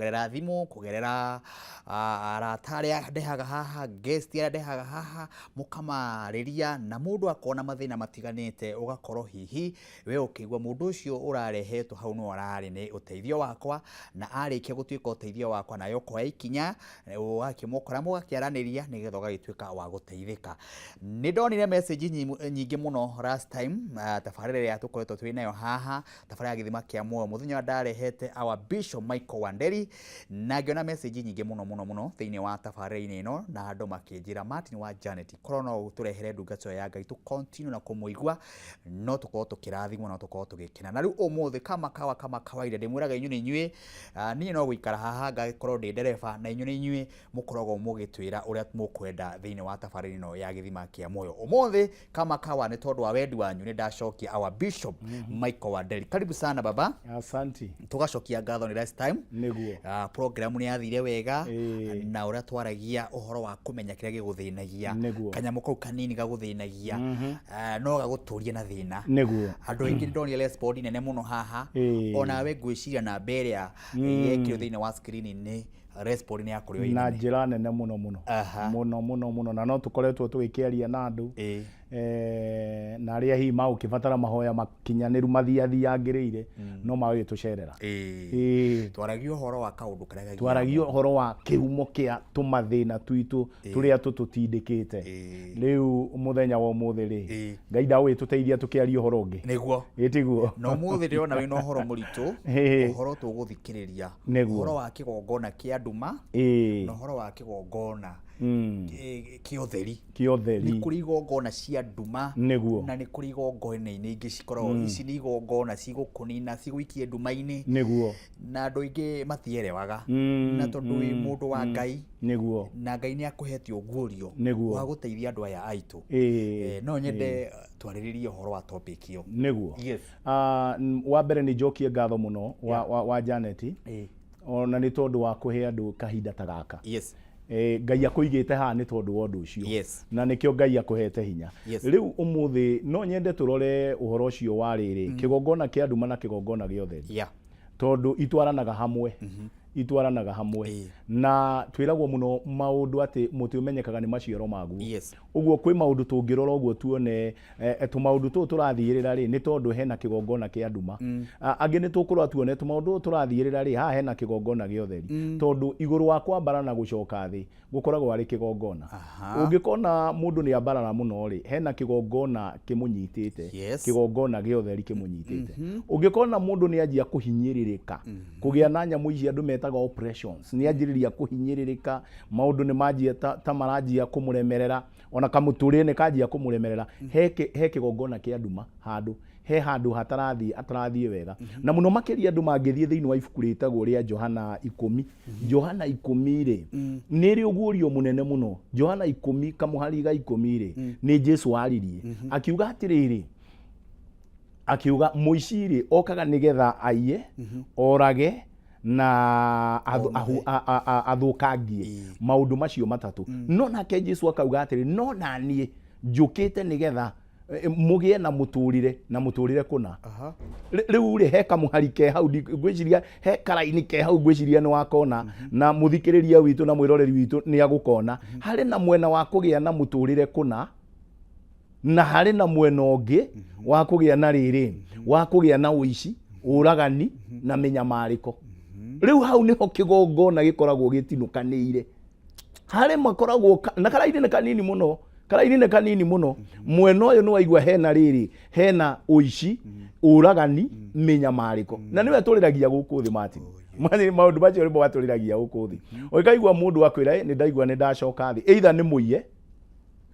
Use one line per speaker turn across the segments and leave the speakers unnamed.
Kũgerera thimũ, kũgerera arata arĩa ndehaga haha, guest arĩa ndehaga haha, mũkamarĩria na mũndũ akona mathĩna matiganĩte, ũgakorwo hihi we ũkĩigua mũndũ ũcio ũrarehetwo hau no ararĩ nĩ ũteithio wakwa, na arĩkia gũtuĩka ũteithio wakwa nawe ũkoya ikinya ũgakĩmũkora mũgakĩaranĩria nĩgetha ũgagĩtuĩka wa gũteithĩka. Nĩ ndonire message nyingĩ mũno last time, tabarĩra ĩrĩa tũkoretwo twĩ nayo haha, tabarĩra ya Gĩthima kĩa Muoyo, mũthenya ũrĩa ndarehete our Bishop Michael Wanderi, na ngĩona message nyingĩ mũno mũno mũno thĩinĩ wa tabarĩra-inĩ ĩno, na andũ makĩnjĩra Martin wa Janet, korwo no ũtũrehere ndungata ĩyo ya Ngai tũ continue na kũmũigua, no tũkorwo tũkĩrathimwo no tũkorwo tũgĩkena. Na rĩu ũmũthĩ kama kawa kama kawaida ndĩmwĩraga inyuĩ nĩ inyuĩ, niĩ no gũikara haha ngakorwo ndĩ ndereba, na inyuĩ nĩ inyuĩ mũkoragwo mũgĩtwĩra ũrĩa mũkwenda thĩinĩ wa tabarĩra ĩno ya Gĩthima kĩa Muoyo. Ũmũthĩ kama kawa nĩ tondũ wa wendi wanyu nĩ ndacokia our Bishop Michael Wanderi. Karibu sana baba.
Asanti.
Tũgacokia ngatho nĩ last time.
Nĩguo.
Program nĩ yathire wega
Ĩĩ.
na ũrĩa twaragia ũhoro wa kũmenya kĩrĩa gĩgũthĩnagia.
Nĩguo.
Kanyamũ kau kanini gagũthĩnagia no gagũtũrie na thĩna.
Nĩguo.
Andũ aingĩ ndonire respond nene mũno haha.
Ĩĩ.
Onawe ngwĩciria namba ĩrĩa yekĩrwo thĩinĩ wa screen nĩ respond nĩ yakorirwo ĩ
na
nene.
Njĩra nene mũno mũno. Mũno mũno mũno, na no tũkoretwo tũgĩkĩaria na andũ na arĩa hihi magũkĩbatara mahoya makinyanĩru mathiathiangĩrĩire no magagĩtũcerera.
Ĩĩ. Twaragia ũhoro wa kaũndũ karĩa gagiaga
Twaragia
mũndũ.
Ũhoro wa kĩhumo kĩa tũmathĩna twitũ tũrĩa tũtũtindĩkĩte. Rĩu mũthenya wa ũmũthĩ rĩ, Ngai ndagũgĩtũteithia tũkĩaria ũhoro ũngĩ.
Nĩguo.
Ĩ tiguo?
Na ũmũthĩ ndĩrona wĩna ũhoro mũritũ, ũhoro tũgũthikĩrĩria. Ũhoro wa kĩgongona kĩa nduma na ũhoro wa kĩgongona kĩa ũtheri.
Kĩa ũtheri.
Nĩ kũrĩ igongona cia nduma na nĩ kũrĩ igongona-inĩ ingĩ cikoragwo ici nĩ igongona cigũkũnina, cigũikie nduma-inĩ. Na andũ aingĩ matierewaga. Na tondũ wĩ mũndũ wa Ngai na Ngai nĩ akũhete ũguũrio wa gũteithia andũ aya aitũ. No nyende twarĩrĩrie ũhoro wa topic ĩyo.
Nĩguo.
Yes.
Wa mbere nĩ njokie ngatho mũno wa Janet ona nĩ tondũ wa kũhe andũ kahinda ta gaka. Ngai akũigĩte haha nĩ tondũ wa ũndũ ũcio. Na nĩkĩo Ngai akũhete hinya. Rĩu ũmũthĩ no nyende tũrore ũhoro ũcio wa rĩrĩ, kĩgongona kĩa nduma na kĩgongona gĩa ũtheri. Tondũ itwaranaga hamwe. Itwaranaga hamwe. Na twĩragwo mũno maũndũ atĩ mũtĩ ũmenyekaga nĩ maciaro maguo. Ũguo kwĩ maũndũ tũngĩrora ũguo tuone tũmaũndũ tũũ tũrathiĩrĩra rĩ, nĩ tondũ hena kĩgongona kĩa nduma. Angĩ nĩ tũkũrora tuone tũmaũndũ tũũ tũrathiĩrĩra rĩ, haha hena kĩgongona gĩa ũtheri. Tondũ igũrũ wa kwambara na gũcoka thĩ gũkoragwo arĩ kĩgongona. Ũngĩkona mũndũ nĩ ambarara mũno rĩ, hena kĩgongona kĩmũnyitĩte. Kĩgongona gĩa ũtheri kĩmũnyitĩte. Ũngĩkona mũndũ nĩ anjia kũhinyĩrĩrĩka, kũgĩa na nyamũ ici andũ metaga oppressions, nĩ anjĩrĩria kũhinyĩrĩrĩka, maũndũ nĩ manjia ta maranjia kũmũremerera, ona kamũtũrĩre nĩ kanjia kũmũremerera, he kĩgongona kĩa nduma handũ, he handũ hatarathiĩ atarathiĩ wega. Na mũno makĩria andũ mangĩthiĩ thĩinĩ wa ibuku rĩtagwo rĩa Johana 10. Johana 10 rĩ, nĩ rĩ ũguũrio mũnene mũno. Johana 10 kamũhari ga 10 rĩ, nĩ Jesu aririe. Akiuga atĩrĩrĩ, akiuga mũici rĩ, okaga nĩgetha aiye, orage, na
Onohe.
athũkangie maũndũ macio matatũ. No nake Jesu akauga atĩrĩ, no naniĩ njũkĩte nĩgetha mũgĩe na mũtũrĩre na mũtũrĩre kũna. Rĩu rĩ, he kamũhari ke hau, ngwĩciria he karaini ke hau, ngwĩciria nĩ wakona, na mũthikĩrĩria witũ na mwĩroreri witũ nĩ agũkona. Harĩ na mwena wa kũgĩa na mũtũrĩre kũna, na harĩ na mwena ũngĩ wa kũgĩa na rĩrĩ, wa kũgĩa na ũici, ũragani na mĩnyamarĩko. Rĩu hau nĩho kĩgongona gĩkoragwo gĩtinũkanĩire. Harĩ makoragwo na karaini nĩ kanini mũno, karaini nĩ kanini mũno. Mwena ũyũ nĩ waigua hena rĩrĩ, hena ũici, ũragani, mĩnyamarĩko, na nĩwe tũrĩragia gũkũ thĩ. Martin, Martin, maũndũ macio nĩmo matũrĩragia gũkũ thĩ. Ũkaigua mũndũ akwĩra, "Ĩ, nĩ ndaigua nĩ ndacoka thĩ," either nĩ mũiye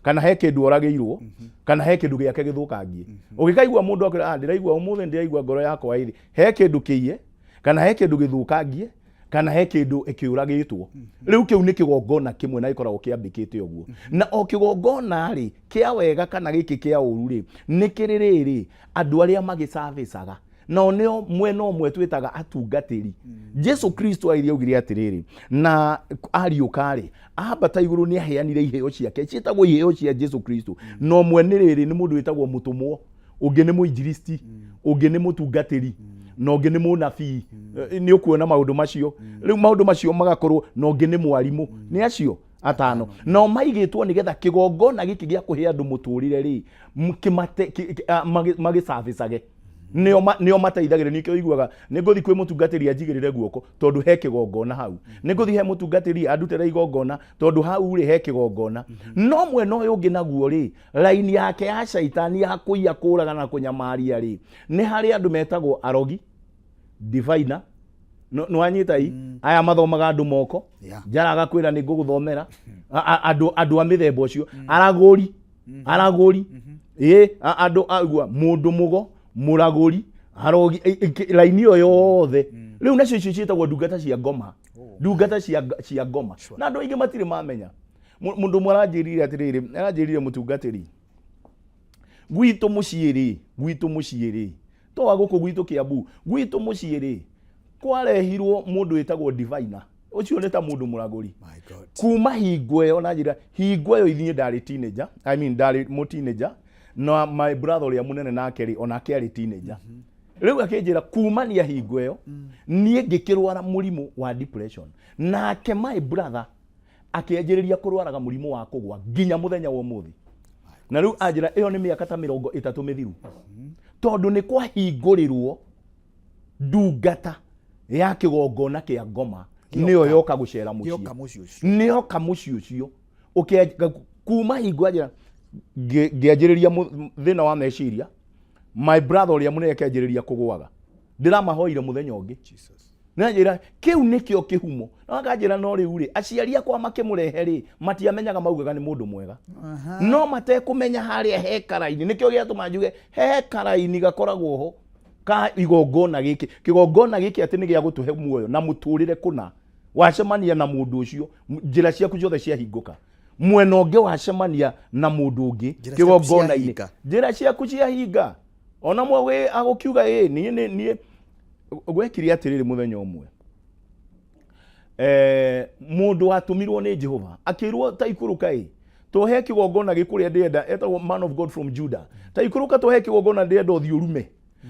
kana he kĩndũ oragĩirwo kana he kĩndũ gĩake gĩthũkangie. Ũgĩkaigua mũndũ akwĩra, "Ah, ndĩraigua ũmũthĩ ndĩraigua ngoro yakwa ĩthĩ," he kĩndũ kĩiye kana he kĩndũ gĩthũkangie kana he kĩndũ kĩũragĩtwo. Rĩu kĩu nĩ kĩgongona kĩmwe na gĩkoragwo kĩambĩkĩte ũguo. Na o kĩgongona rĩ, kĩa wega kana gĩkĩ kĩa ũru rĩ, nĩ kĩrĩ rĩrĩ andũ arĩa magĩcabicaga, nao nĩo mwena ũmwe twĩtaga atungatĩri. Jesu Kristo aire augire atĩrĩrĩ, na ariũka rĩ, ambata igũrũ, nĩ aheanire iheo ciake ciĩtagwo iheo cia Jesu Kristo. Na ũmwe nĩ rĩrĩ, nĩ mũndũ wĩtagwo mũtũmwo, ũngĩ nĩ mũinjilisti, ũngĩ nĩ mũtungatĩri. Na ũngĩ nĩ mũnabii. Nĩ ũkuona maũndũ macio. Rĩu maũndũ macio magakorwo, na ũngĩ nĩ mwarimũ. Nĩ acio atano nao maigĩtwo nĩgetha kĩgongona gĩkĩ gĩa kũhe andũ mũtũrĩre rĩ, magĩcabicage, nĩo mateithagĩrĩria. Nĩkĩo ũiguaga nĩ ngũthiĩ kwĩ mũtungatĩri anjigĩrĩre guoko tondũ he kĩgongona hau, nĩ ngũthiĩ he mũtungatĩri andutĩre igongona tondũ hau rĩ he kĩgongona. No mwena ũyũ ũngĩ naguo rĩ, raini yake ya caitani ya kũiya, kũraga na kũnyamaria rĩ, nĩ harĩ andũ metagwo arogi, diviner. No nĩwanyita i aya mathomaga andũ moko, njara agakwĩra nĩ ngũgũthomera. Andũ a mĩthemba ũcio, aragũri, aragũri, ĩ andũ agua mũndũ mũgo, mũragũri, arogi, raini ĩyo yothe. Rĩu nacio icio ciĩtagwo ndungata cia ngoma. Ndungata cia ngoma. Na andũ aingĩ matirĩ mamenya. Mũndũ ũmwe aranjĩrire atĩrĩrĩ, aranjĩrire, "Mũtungatĩri, gwitũ mũciĩ rĩ, gwitũ mũciĩ rĩ, toa gũkũ gwitũ Kiambu, gwitũ mũciĩ rĩ, kwarehirwo mũndũ wĩtagwo diviner. Ũcio nĩ ta mũndũ mũragũri."
My God.
Kuma hingo ĩyo, na njĩra hingo ĩyo ithuĩ ndarĩ teenager, I mean, ndarĩ mũ teenager, na my brother ũrĩa mũnene nake rĩ, onake arĩ teenager. Rĩu akĩnjĩra, kumania hingo ĩyo niĩ ngĩkĩrwara mũrimũ wa depression, nake my brother akĩanjĩrĩria kũrwaraga mũrimũ wa kũgwa nginya mũthenya wa ũmũthĩ. Na rĩu anjĩra ĩyo nĩ mĩaka ta 30 mĩthiru, tondũ nĩ kwahingũrĩrwo ndungata ya kĩgongona kĩa ngoma, nĩyo yoka gũcera mũciĩ.
Gĩoka mũciĩ ũcio.
Nĩyoka mũciĩ ũcio. Kuma hingo anjĩra ngĩanjĩrĩria thĩna wa meciria, my brother ũrĩa mũnene akĩanjĩrĩria kũgũaga. Ndĩramahoire mũthenya ũngĩ.
Jesus.
Nanjĩra kĩu nĩkĩo kĩhumo. Na akanjĩra, no rĩu rĩ, aciari akwa makĩmũrehe rĩ, matiamenyaga, maugaga nĩ mũndũ mwega, no matekũmenya harĩa he karaini. Nĩkĩo gĩatũma njuge he karaini gakoragwo ho ka igongona gĩkĩ, kĩgongona gĩkĩ atĩ nĩ gĩa gũtũhe muoyo na mũtũrĩre kũna. Wacemania na mũndũ ũcio, njĩra ciaku ciothe ciahingũka. Mwena ũngĩ, wacemania na mũndũ ũngĩ
Njĩra ciaku
kĩgongona-inĩ,
ciahinga.
Njĩra ciaku ciahinga. Ona mwe agũkiuga ĩ niĩ niĩ gwekire atĩrĩrĩ, mũthenya ũmwe mũndũ watũmirwo nĩ Jehova akĩrwo, "Ta ikũrũka ĩ tũhe kĩgongona gĩkũrĩa ndĩrenda." Etagwo man of God from Judah. "Ta ikũrũka tũhe kĩgongona ndĩrenda ũthiĩ ũrume,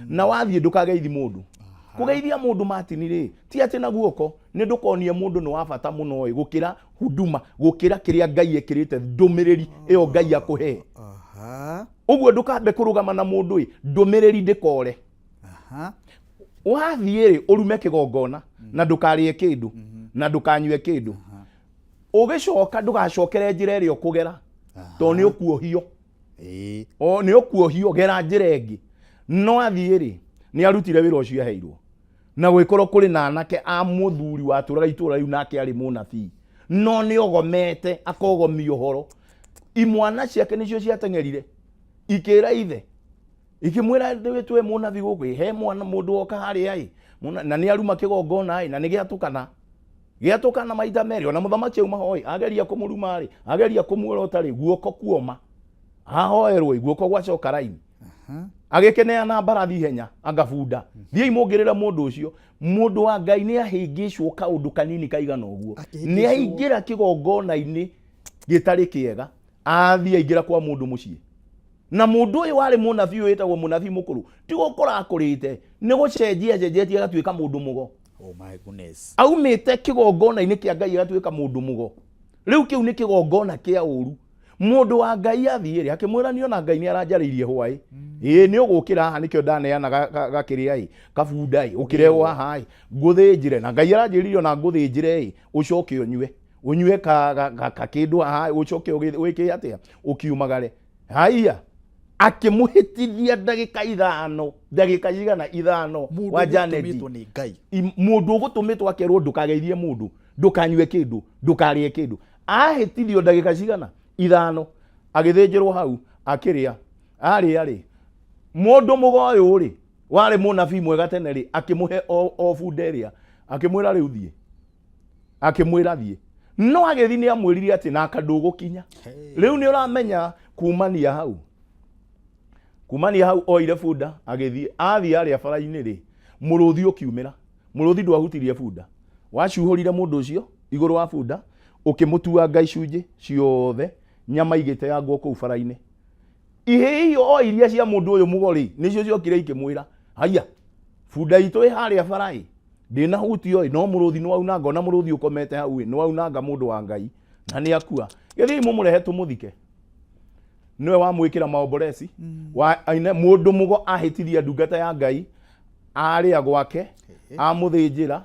na wathiĩ ndũkageithi mũndũ." Kũgeithia mũndũ matini rĩ, ti atĩ na guoko, nĩ ndũkonie mũndũ nĩ wa bata mũno ĩ gũkĩra huduma, gũkĩra kĩrĩa Ngai ekĩrĩte, ndũmĩrĩri ĩyo Ngai akũhe. Ũguo ndũkambe kũrũgama na mũndũ ĩ ndũmĩrĩri ndĩkore. Wathiĩ rĩ, ũrume kĩgongona na ndũkarĩe kĩndũ na ndũkanyue kĩndũ. Ũgĩcoka ndũgacokere njĩra ĩrĩa ũkũgera tondũ nĩ ũkuohio. O nĩ ũkuohio, gera njĩra ĩngĩ. No athiĩ rĩ, nĩ arutire wĩra ũcio aheirwo, na gwĩkorwo kũrĩ na anake a mũthuri watũraga itũra rĩu, nake arĩ mũnabii, no nĩ ogomete, akogomia ũhoro. Imwana ciake nĩcio ciateng'erire ikĩra ithe, ikĩmwĩra, "Twĩ mũnabii gũkũ, he mwana mũndũ woka harĩa ĩ na nĩ aruma kĩgongona ĩ, na nĩ gĩatũkana, gĩatũkana maita merĩ." Ona mũthamaki auma hoi, ageria kũmũruma rĩ, ageria kũmuorota rĩ, guoko kuoma, ahoerwo ĩ, guoko gwacoka raini. Agĩkĩneana mbarathi ihenya, anga bunda, "Thiĩi mũngĩrĩre mũndũ ũcio." Mũndũ wa Ngai nĩ ahĩngĩcwo kaũndũ kanini kaigana ũguo.
Akĩhĩngĩcwo.
Nĩ aingĩra kĩgongona-inĩ gĩtarĩ kĩega, athiĩ aingĩra kwa mũndũ mũciĩ, na mũndũ ũyũ warĩ mũnabii, ũyũ wĩtagwo mũnabii mũkũrũ, ti gũkũra akũrĩte, nĩ gũcenjia acenjetie agatuĩka mũndũ mũgo.
Oh my goodness.
Aumĩte kĩgongona-inĩ kĩa Ngai agatuĩka mũndũ mũgo. Rĩu kĩu nĩ kĩgongona kĩa ũru. Mũndũ wa Ngai athiĩ rĩ, akĩmwĩra, "Niĩ ona Ngai nĩ aranjarĩirie hwaĩ ĩĩ, nĩ ũgũkĩra haha, nĩkĩo ndaneana gakĩrĩa ĩ kabunda ĩ, ũkĩrehwo haha ĩ, ngũthĩnjĩre, na Ngai aranjĩrire ona ngũthĩnjĩre ĩ, ũcoke ũnyue ka kĩndũ haha, ũcoke wĩke atĩa, ũkiumagare." Haiya, akĩmũhĩtithia ndagĩka 5, ndagĩka cigana, 5.
Mũndũ
Wa Janet.
ũgũtũmĩtwo nĩ Ngai.
Mũndũ ũgũtũmĩtwo akerwo ndũkageithie mũndũ, ndũkanyue kĩndũ, ndũkarĩe kĩndũ, ahĩtithio ndagĩka cigana, 5, agĩthĩnjĩrwo hau, akĩrĩa. Arĩa rĩ, mũndũ mũgo ũyũ rĩ, warĩ mũnabii mwega tene rĩ, akĩmũhe o bunda ĩrĩa, akĩmwĩra, "Rĩu thiĩ." Akĩmwĩra thiĩ, no agĩthiĩ nĩ amwĩrire atĩ naka ndũgũkinya.
Hey.
Rĩu nĩ ũramenya kumania hau oire bunda agĩthiĩ. Athiĩ arĩa bara-inĩ rĩ, mũrũthi ũkiumĩra. Mũrũthi ndwahutirie bunda, wacuhũrire mũndũ ũcio igũrũ wa bunda, ũkĩmũtuanga icunjĩ ciothe, nyama igĩteangwo kũu bara-inĩ. Ihĩĩ o iria cia mũndũ ũyũ mũgo rĩ, nĩcio ciokire ikĩmwĩra, "Haiya, Bunda itũ ĩ harĩa bara ĩ, ndĩnahutio ĩ, no mũrũthi nĩ waunanga, ona mũrũthi ũkomete hau ĩ, nĩ waunanga mũndũ wa Ngai na nĩ akua. Gĩthiĩ mũmũrehe tũmũthike. Nĩwe wamwĩkĩra maomboreci. Wa, aine, mũndũ mũgo ahĩtithia ndungata ya Ngai, arĩa gwake, amũthĩnjĩra,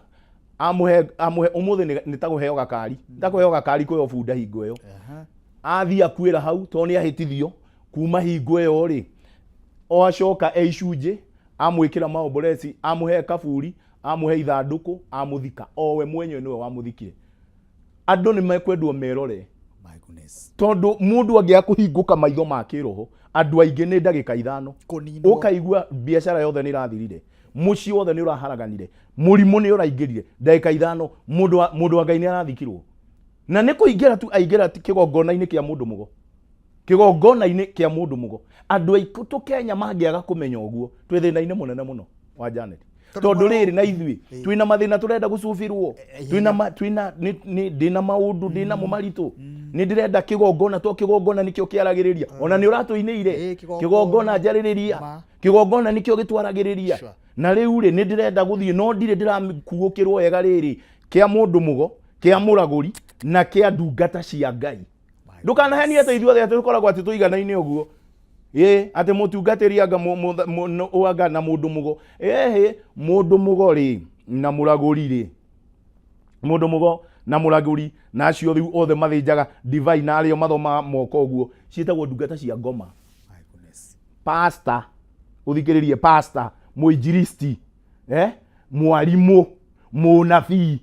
amũhe, amũhe, ũmũthĩ nĩ ta kũheo gakari. Nĩ ta kũheo gakari kwĩo bunda hingo ĩyo. Athiĩ akuĩra hau, tondũ nĩ ahĩtithio, kuma hingo ĩyo rĩ, o acoka e icunjĩ, amwĩkĩra maomboreci, amũhe kaburi, amũhe ithandũkũ, amũthika. O we mwenyewe nĩwe wamũthikire. Andũ nĩ mekwendwo merore.
My goodness.
Tondũ mũndũ angĩaga kũhingũka maitho ma kĩroho, andũ aingĩ nĩ ndagĩka ithano.
Kũninwo.
Ũkaigua biacara yothe nĩ ĩrathirire, mũciĩ wothe nĩ ũraharaganire, mũrimũ nĩ ũraingĩrire, ndagĩka ithano, mũndũ wa Ngai nĩ arathikirwo. Na nĩ kũingĩra tu aingĩra kĩgongona-inĩ kĩa mũndũ mũgo. Kĩgongona-inĩ kĩa mũndũ mũgo. Andũ aitũ Kenya mangĩaga kũmenya ũguo, twĩ thĩna-inĩ mũnene mũno wa Janet.
Tondũ
Tondũ rĩrĩ na ithuĩ, twĩna mathĩna tũrenda gũcubĩrwo. Twĩna ma-, twĩna, nĩ, nĩ, ndĩna maũndũ, ndĩna mo maritũ. Nĩ ndĩrenda kĩgongona, to kĩgongona nĩkĩo kĩaragĩrĩria. Ona nĩ ũratũinĩire.
Kĩgongona.
Kĩgongona njarĩrĩria.
Ma.
Kĩgongona nĩkĩo gĩtwaragĩrĩria.
Sure.
Na rĩu rĩ, nĩ ndĩrenda gũthiĩ, no ndirĩ ndĩrakuũkĩrwo wega rĩrĩ, kĩa mũndũ mũgo, kĩa mũragũri, na kĩa ndungata cia Ngai. Ndũkanahenie atĩ ithuothe atĩ tũkoragwo atĩ tũiganaine ũguo. Ĩ, atĩ mũtungatĩri anga anga na mũndũ mũgo. Ĩhĩ, mũndũ mũgo rĩ, na mũragũri rĩ. Mũndũ mũgo na mũragũri, na acio rĩu othe mathĩnjaga ndivai na arĩa mathomaga moko ũguo, ciĩtagwo ndungata cia ngoma.
My goodness.
Pastor, ũthikĩrĩrie pastor, mũinjilisti, mwarimũ, mũnabii,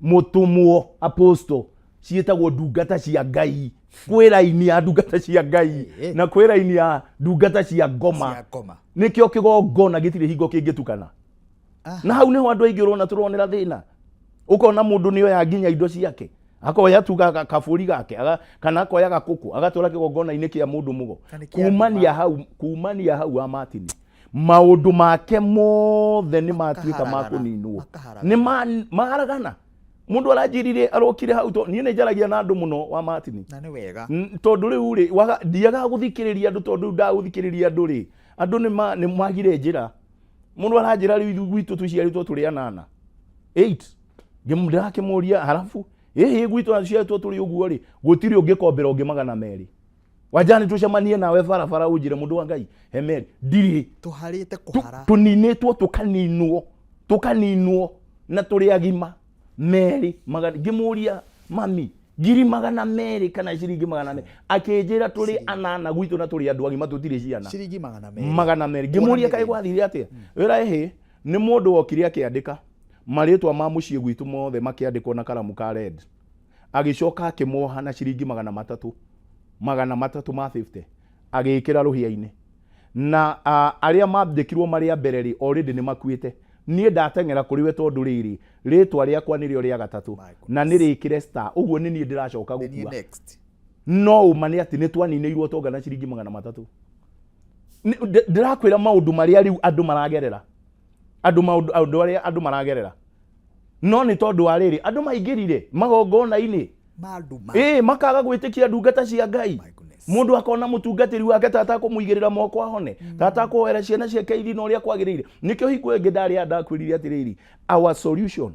mũtũmwo, apostle, ciĩtagwo ndungata cia Ngai. Kwĩ raini ya ndungata cia Ngai na kwĩ raini ya ndungata cia ngoma.
Cia ngoma.
Nĩkĩo kĩgongona gĩtirĩ hingo kĩngĩtukana. Na hau nĩho andũ aingĩ ũrona tũronera thĩna. Ũkona mũndũ nĩoya nginya indo ciake, akoya tu kabũri gake, kana akoya gakũkũ, agatwara kĩgongona-inĩ kĩa mũndũ mũgo.
Kana kĩa
Kumania
nduma.
hau, kumania hau wa Martin, maũndũ make mothe nĩ matuĩka ma
Makaharagana.
kũninwo.
Makaharagana.
Nĩ maharagana. Mũndũ aranjĩrire arokire hau to niĩ nĩ njaragia na andũ mũno wa Martin.
Na nĩ wega.
Tondũ rĩu rĩ, ndiagaga gũthikĩrĩria andũ tondũ rĩu ndagũthikĩrĩria andũ rĩ, andũ nĩ magire njĩra. Mũndũ aranjĩra rĩu ithuĩ gwitũ tũciarĩtwo tũrĩ anana. 8. Ndĩrakĩmũria harabu, ĩhĩ gwitũ tũciarĩtwo tũrĩ ũguo rĩ, gũtirĩ ũngĩkombera ũngĩ magana merĩ. Wanja nĩ tũcemanie nawe barabara ũnjĩre mũndũ wa Ngai, he merĩ. Ndirĩ.
Tũharĩte kũhara.
Tũninĩtwo, tũkaninwo, tũkaninwo na tũrĩ agima. Merĩ, magana, ngĩmũria mami, ngiri magana merĩ kana ciringi magana merĩ. Akĩnjĩra tũrĩ anana gwitũ na tũrĩ andũ agima tũtirĩ ciana.
Ciringi magana merĩ.
Magana merĩ. Ngĩmũria kaĩ gwathire atĩa? Wĩra ĩhĩ, nĩ mũndũ wokire akĩandĩka marĩtwa ma mũciĩ gwitũ mothe makĩandĩkwo na karamu ka red. Agĩcoka akĩmoha na ciringi magana matatũ, magana matatũ ma 50, agĩkĩra rũhĩa-inĩ. Na arĩa mandĩkirwo marĩ a mbere rĩ, already nĩ makuĩte. Niĩ ndateng'era kũrĩ we tondũ rĩrĩ, rĩtwa rĩakwa nĩrĩo rĩa gatatũ,
My goodness.
na nĩ rĩkĩre star, ũguo nĩ niĩ ndĩracoka
Nĩ niĩ
gũkua.
next.
No ũma nĩ atĩ nĩ twaninĩirwo ũtonga na ciringi magana matatũ. Ndĩrakwĩra maũndũ marĩa rĩu andũ maragerera. Andũ maũndũ, andũ arĩa andũ maragerera. No nĩ tondũ wa rĩrĩ, andũ maingĩrire magongona-inĩ.
Manduma.
Ĩĩ, makaga gwĩtĩkia ndungata cia Ngai.
My goodness.
Mũndũ akona mũtungatĩri wake ta atakũmũigĩrĩra moko ahone, ta atakũhoera ciana ciake ithi na ũrĩa kwagĩrĩire. Nĩkĩo hingo ĩngĩ ndarĩ ndakwĩrire atĩrĩrĩ, our solution,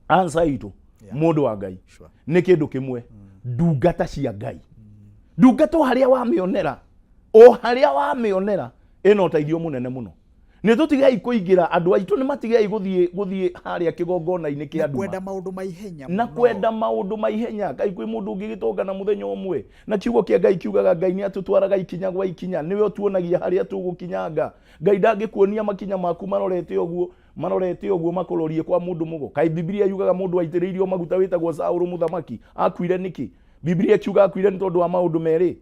answer itũ, mũndũ wa Ngai, nĩ kĩndũ kĩmwe, ndungata cia Ngai. Ndungata o harĩa wamĩonera, o harĩa wamĩonera, ĩna ũteithio mũnene mũno. Nĩ tũtigei kũingĩra, andũ aitũ nĩ matigei gũthiĩ harĩa kĩgongona-inĩ kĩa
Na
nduma.
kwenda maũndũ ma ihenya
Na
mũno.
kwenda maũndũ ma ihenya. Ngai kwĩ mũndũ ũngĩgĩtonga na mũthenya ũmwe. Na kiugo kĩa Ngai kiugaga Ngai nĩ atũtwaraga ikinya gwa ikinya, nĩwe ũtuonagia harĩa tũgũkinyanga. Ngai ndangĩkuonia makinya maku marorete ũguo, marorete ũguo makũrorie kwa mũndũ mũgo. Kaĩ Biblia yugaga mũndũ aitĩrĩirio maguta wĩtagwo Saũlũ mũthamaki akuire nĩkĩ? Biblia kiuga akuire nĩ tondũ wa maũndũ merĩ.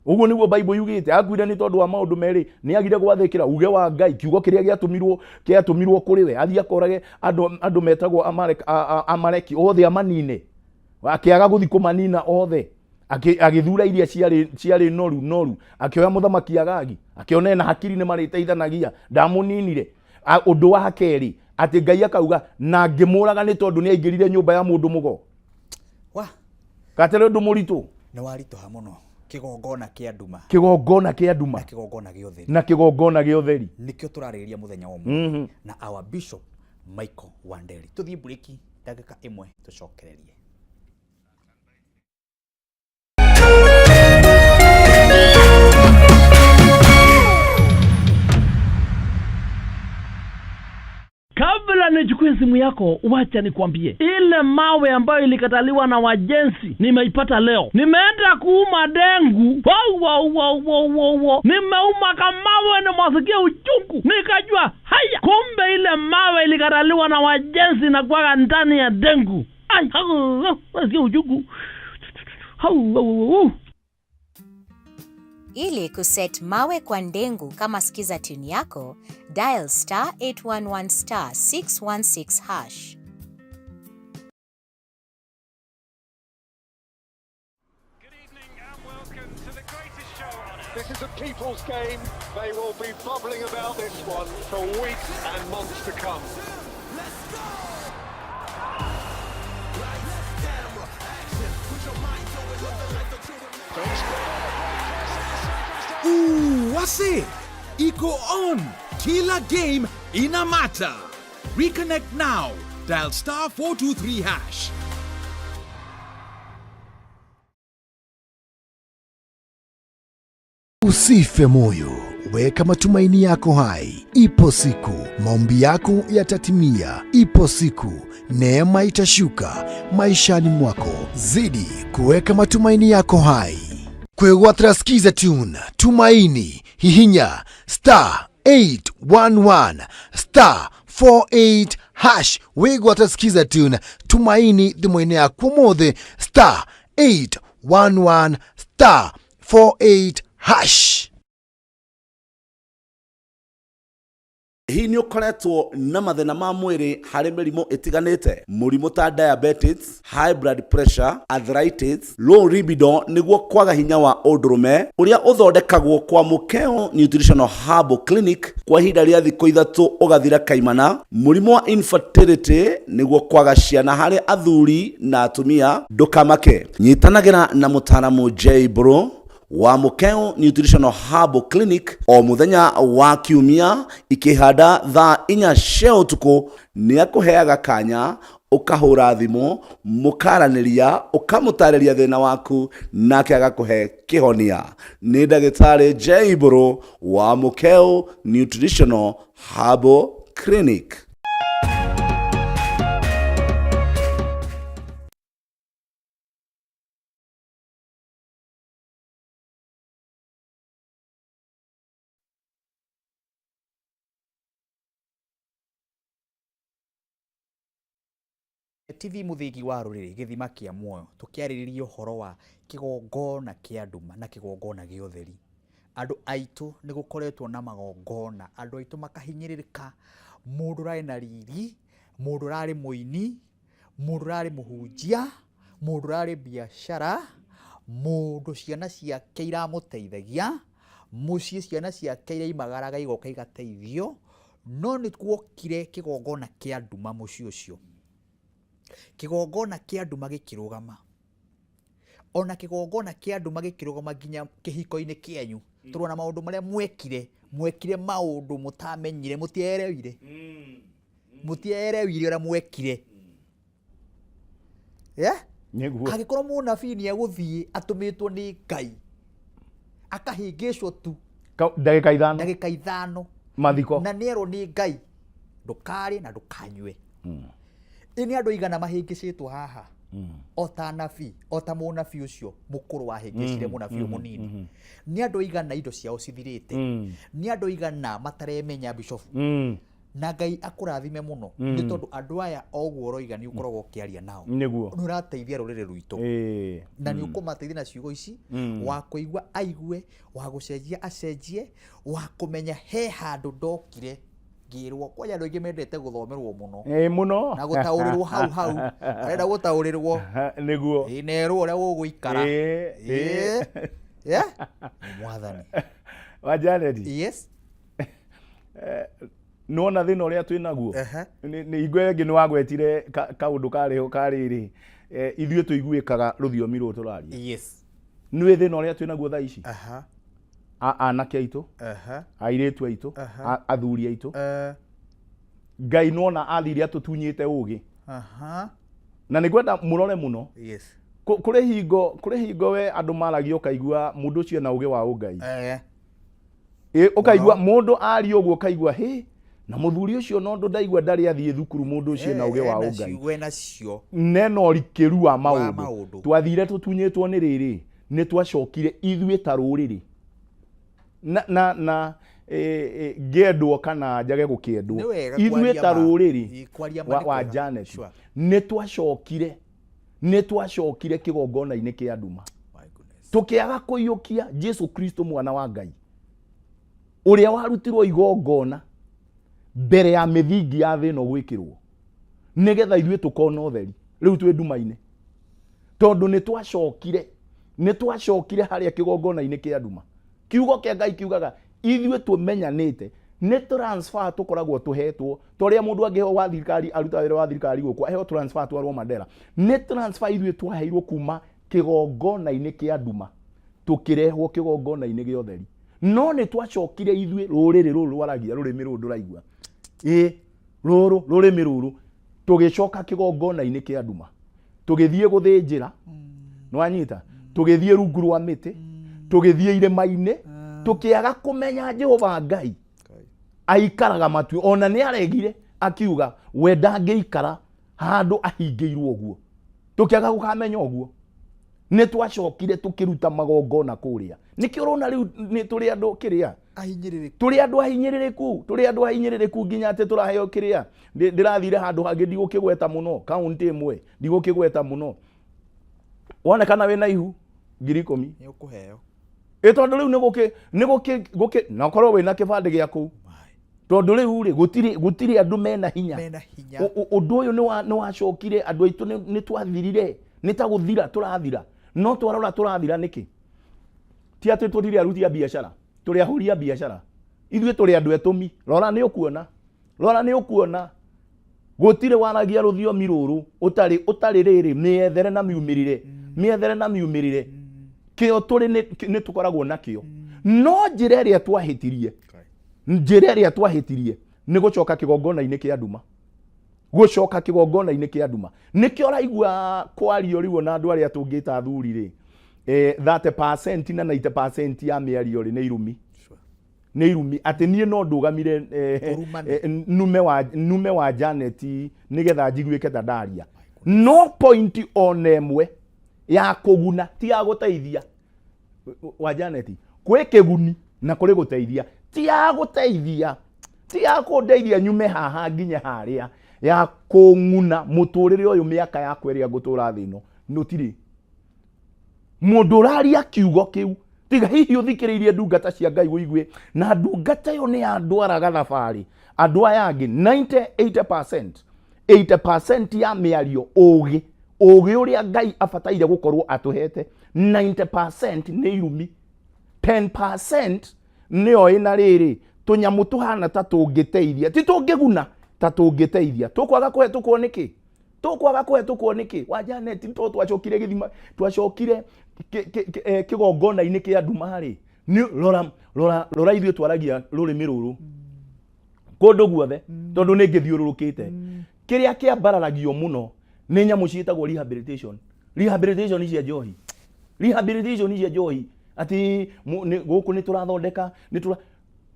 Ũguo nĩguo Bible yugĩte, akuire nĩ tondũ wa maũndũ merĩ, nĩ agire gwathĩkĩra uge wa Ngai, kiugo kĩrĩa gĩatũmirwo kũrĩ we, athiĩ akorage andũ metagwo Amaleki othe amanine, akĩaga gũthiĩ kũmanina othe, agĩthura iria ciarĩ noru noru, akĩoya mũthamaki Agagi, akĩona ena hakiri nĩ marĩteithanagia, ndamũninire. Ũndũ wa kerĩ, atĩ Ngai akauga na ngĩmũraga nĩ tondũ nĩ aingĩrire nyũmba ya mũndũ mũgo.
Wa.
Gatere ũndũ mũritũ.
Nĩ waritũha mũno. Kĩgongona kĩa nduma.
Kĩgongona kĩa nduma.
Na kĩgongona gĩa ũtheri.
Na kĩgongona gĩa ũtheri.
Nĩkĩo tũrarĩrĩria mũthenya wa ũmũthĩ na our Bishop Michael Wanderi. Tũthiĩ mburĩki ndagĩka ĩmwe tũcokererie.
Kabla nichukue simu yako, wacha nikwambie, ile mawe ambayo ilikataliwa na wajenzi nimeipata leo. Nimeenda kuuma dengu, wow, wow, wow, wow, wow, wow. Nimeuma kamawe, nimewasikia uchungu, nikajua haya, kumbe ile mawe ilikataliwa na wajenzi na kuwaga ndani ya dengu. Ai, hau, hau, nasikia uchungu. Hau, hau, hau.
Ili kuset mawe kwa ndengu kama skiza tune yako, dial star 811 star 616 hash.
Good evening and welcome to the greatest show on earth.
This is a people's game. They will be bubbling about this one for weeks and months to come.
Ooh, wase iko on. Kila game ina matter. Reconnect now. Dial star 423 hash.
Usife moyo, weka matumaini yako hai. Ipo siku maombi yako yatatimia. Ipo siku neema itashuka maishani mwako. Zidi kuweka matumaini yako hai. Kwegwatira Skiza Tune, Tumaini, hihinya star 811 star 48 hash. Wigwatira Skiza Tune, Tumaini thimũ-inĩ yaku ũmũthĩ star 811 star 48 hash.
Hihi nĩ ũkoretwo na mathĩna ma mwĩrĩ harĩ mĩrimũ ĩtiganĩte, mũrimũ ta diabetes, high blood pressure, arthritis, low libido nĩguo kwaga hinya wa ũndũrũme ũrĩa ũthondekagwo kwa Mũkeo Nutritional Herbal Clinic kwa ihinda rĩa thikũ 3 ũgathira kaimana, mũrimũ wa infertility nĩguo kwaga ciana harĩ athuri na atumia, ndũkamake. Nyitanagĩra na mũtaaramu J Bro wa Mukeo Nutritional Herbal Clinic o muthenya wa kiumia ikihanda thaa 4 cia ũtukũ. Nĩ akũheaga kanya ũkahũra thimũ mũkaranĩria ũkamũtarĩria thĩna waku nake agakũhe kĩhonia. Nĩ ndagĩtarĩ J Bro wa Mukeo Nutritional Herbal Clinic.
TV Mũthingi wa Rũrĩrĩ, gĩthima kĩa muoyo, tũkĩarĩrĩria ũhoro wa kĩgongona kĩa nduma na kĩgongona gĩa ũtheri. Andũ aitũ nĩ gũkoretwo na magongona, andũ aitũ makahinyĩrĩrĩka, mũndũ ũrarĩ na riri, mũndũ ũrarĩ mũini, mũndũ ũrarĩ mũhunjia, mũndũ ũrarĩ biacara, mũndũ ciana ciake iramũteithagia, mũciĩ ciana ciake iraimagaraga igoka igateithio, no nĩ kuokire kĩgongona kĩa nduma mũciĩ ũcio. Kĩgongona kĩa nduma gĩkĩrũgama. Ona kĩgongona kĩa nduma gĩkĩrũgama nginya kĩhiko-inĩ kĩanyu. Tũrona maũndũ marĩa mwekire, mwekire maũndũ mũtamenyire, mũtierewire. Mũtierewire ũrĩa mwekire. Yeah?
Nĩguo.
Angĩkorwo mũnabii nĩ egũthiĩ atũmĩtwo nĩ Ngai, akahĩngĩcwo tu
Ndagĩka 5.
Ndagĩka 5.
Mathiko.
Na nĩerwo nĩ Ngai, ndũkarĩe na ndũkanyue. Ĩ nĩ andũ aigana mahĩngĩcĩtwo haha? O ta anabii, o ta mũnabii ũcio mũkũrũ wahĩngĩcire mũnabii ũyũ mũnini. Nĩ andũ aigana indo ciao cithirĩte? Nĩ andũ aigana mataremenya Bishop? Na Ngai akũrathime mũno, nĩ tondũ andũ aya o ũguo ũroiga nĩ ũkoragwo ũkĩaria nao.
Nĩguo.
Nĩ ũrateithia rũrĩrĩ rwitũ. Na nĩ ũkũmateithia na ciugo ici, wa kũigua aigue, wa gũcenjia acenjie, wa kũmenya he handũ ndokire ngĩrwo. Kwanja andũ aingĩ mendete gũthomerwo mũno.
Mũno.
Na gũtaũrĩrwo hau hau. Arenda gũtaũrĩrwo.
Nĩguo.
Nerwo ũrĩa ũgũikara. Yeah? Mwathani.
Wa Janet.
Yes.
Nĩwona thĩna ũrĩa twĩ naguo? Nĩ hingo ĩngĩ nĩwagwetire kaũndũ karĩ ho karĩrĩ. Ithuĩ tũiguĩkaga rũthiomi rũrũ tũraria.
Yes.
Nĩ thĩna ũrĩa twĩ naguo thaa ici. Anake aitũ, airĩtu aitũ, athuri aitũ. Ngai nona athire atũtunyĩte ũgĩ. Na nĩ ngwenda mũrore mũno. Kũrĩ hingo we andũ maragia ũkaigua mũndũ ũcio ena ũgĩ wa ũngai. Ĩ, ũkaigua mũndũ aria ũguo ũkaigua hĩ na mũthuri ũcio no ũndũ ndaigua ndarĩ athiĩ thukuru, mũndũ ũcio ena ũgĩ wa ũngai.
Ciugo enacio.
Nena ũrikĩru wa maũndũ.
Maũndũ.
Twathire tũtunyĩtwo nĩ rĩrĩ, nĩ twacokire ithuĩ ta rũrĩrĩ na ngĩendwo kana njage gũkĩendwo.
Nĩ wega
Ithuĩ
kwaria
ta
ma.
rũrĩrĩ
Ĩ, kwaria ma
wa,
nĩ
wa
kwega.
Janet, nĩ twacokire kĩgongona-inĩ kĩa nduma.
My goodness.
Tũkĩaga kũiyũkia Jesu Kristo, mwana wa Ngai ũrĩa warutirwo igongona mbere ya mĩthingi ya thĩ ĩno gwĩkĩrwo, nĩgetha ithuĩ tũkona ũtheri. Rĩu twĩ nduma-inĩ tondũ nĩ twacokire harĩa kĩgongona-inĩ kĩa nduma. Kiugo kĩa Ngai kiugaga ithuĩ tũmenyanĩte nĩ transfer tũkoragwo tũhetwo, ta ũrĩa mũndũ angĩheo wa thirikari, aruta wĩra wa thirikari gũkũ, aheo transfer atwarwo Mandera. Nĩ transfer ithuĩ twaheirwo kuma kĩgongona-inĩ kĩa nduma tũkĩrehwo kĩgongona-inĩ gĩa ũtheri. No nĩ twacokire ithuĩ rũrĩrĩ rũrũ rwaragia rũrĩmĩ rũrũ ndũraigua, ĩ rũrũ rũrĩmĩ rũrũ, tũgĩcoka kĩgongona-inĩ kĩa nduma, tũgĩthiĩ gũthĩnjĩra, nĩwanyita, tũgĩthiĩ rungu rwa mĩtĩ, tũgĩthiĩ irĩma-inĩ, tũkĩaga kũmenya Jehova Ngai aikaraga matu. Ona nĩ aregire akiuga we ndangĩikara handũ ahingĩirwo ũguo. Tũkĩaga gũkamenya ũguo, nĩ twacokire tũkĩruta magongona kũrĩa. Nĩkĩo ũrona rĩu nĩ tũrĩ andũ kĩrĩa
Ahinyĩrĩrĩku.
Tũrĩ andũ ahinyĩrĩrĩku, tũrĩ andũ ahinyĩrĩrĩku nginya atĩ tũraheo kĩrĩa. Ndĩrathire handũ hangĩ, ndigũkĩgweta mũno, kaunti ĩmwe ndigũkĩgweta mũno, wonekana wĩna ihu 10,000.
Nĩ ũkũheo.
Ĩ tondũ rĩu nĩ gũkĩ nĩ gũkĩ gũkĩ na ũkorwo wĩna kĩbandĩ gĩa kũu, tondũ rĩu rĩ gũtirĩ andũ mena hinya.
Mena hinya.
Ũndũ ũyũ nĩ wacokire andũ aitũ nĩ twathirire, nĩ ta gũthira tũrathira. No twarora tũrathira nĩkĩ? Ti atĩ tũtirĩ aruti a biacara, tũrĩ ahũri a biacara, ithuĩ tũrĩ andũ etũmi. Rora nĩ ũkuona, rora nĩ ũkuona gũtirĩ waragia rũthiomi rũrũ ũtarĩ rĩrĩ mĩethere na miumĩrĩre, mĩethere na miumĩrĩre. Kĩo tũrĩ nĩ tũkoragwo nakĩo, no njĩra ĩrĩa twahĩtirie, njĩra ĩrĩa twahĩtirie nĩ gũcoka kĩgongona-inĩ kĩa nduma, gũcoka kĩgongona-inĩ kĩa nduma. Nĩkĩo ũraigua kwario rĩu ona andũ arĩa tũngĩta athuri rĩ, 30% na 90% ya mĩario rĩ nĩ irumi, nĩ irumi, atĩ niĩ no ndũgamire
Ũrumani.
Nume wa Janet nĩgetha njiguĩke ta ndaria, no point ona ĩmwe ya kũguna, ti ya gũteithia wa Janet. Kwĩ kĩguni na kũrĩ gũteithia. Ti ya gũteithia, ti ya kũndeithia nyume haha nginye harĩa, ya kũng'una mũtũrĩre ũyũ, mĩaka yakwa ĩrĩa ngũtũra thĩ ĩno. Nũtirĩ mũndũ ũraria kiugo kĩu tiga hihi ũthikĩrĩirie ndungata cia Ngai ũigue na ndungata ĩyo nĩ yandwaraga thabarĩ. Andũ aya angĩ 90 80% 80% ya mĩario, ũgĩ ũgĩ ũrĩa Ngai abataire gũkorwo atũhete, 90% nĩ irumi, 10% nĩyo ĩna rĩrĩ tũnyamũ tũhana ta tũngĩteithia, ti tũngĩguna, ta tũngĩteithia. Tũkwaga kũhetũkwo nĩkĩ? Tũkwaga kũhetũkwo nĩkĩ wa Janet? To twacokire gĩthima, twacokire kĩgongona-inĩ kĩa nduma rĩ. Nĩ rora, rora, rora, ithuĩ twaragia rũrĩmĩ rũrũ kũndũ guothe tondũ nĩ ngĩthiũrũrũkĩte. Kĩrĩa kĩambararagio mũno nĩ nyamũ ciĩtagwo rehabilitation, rehabilitation cia njohi, rehabilitation cia njohi, atĩ gũkũ nĩ tũrathondeka, nĩ tũra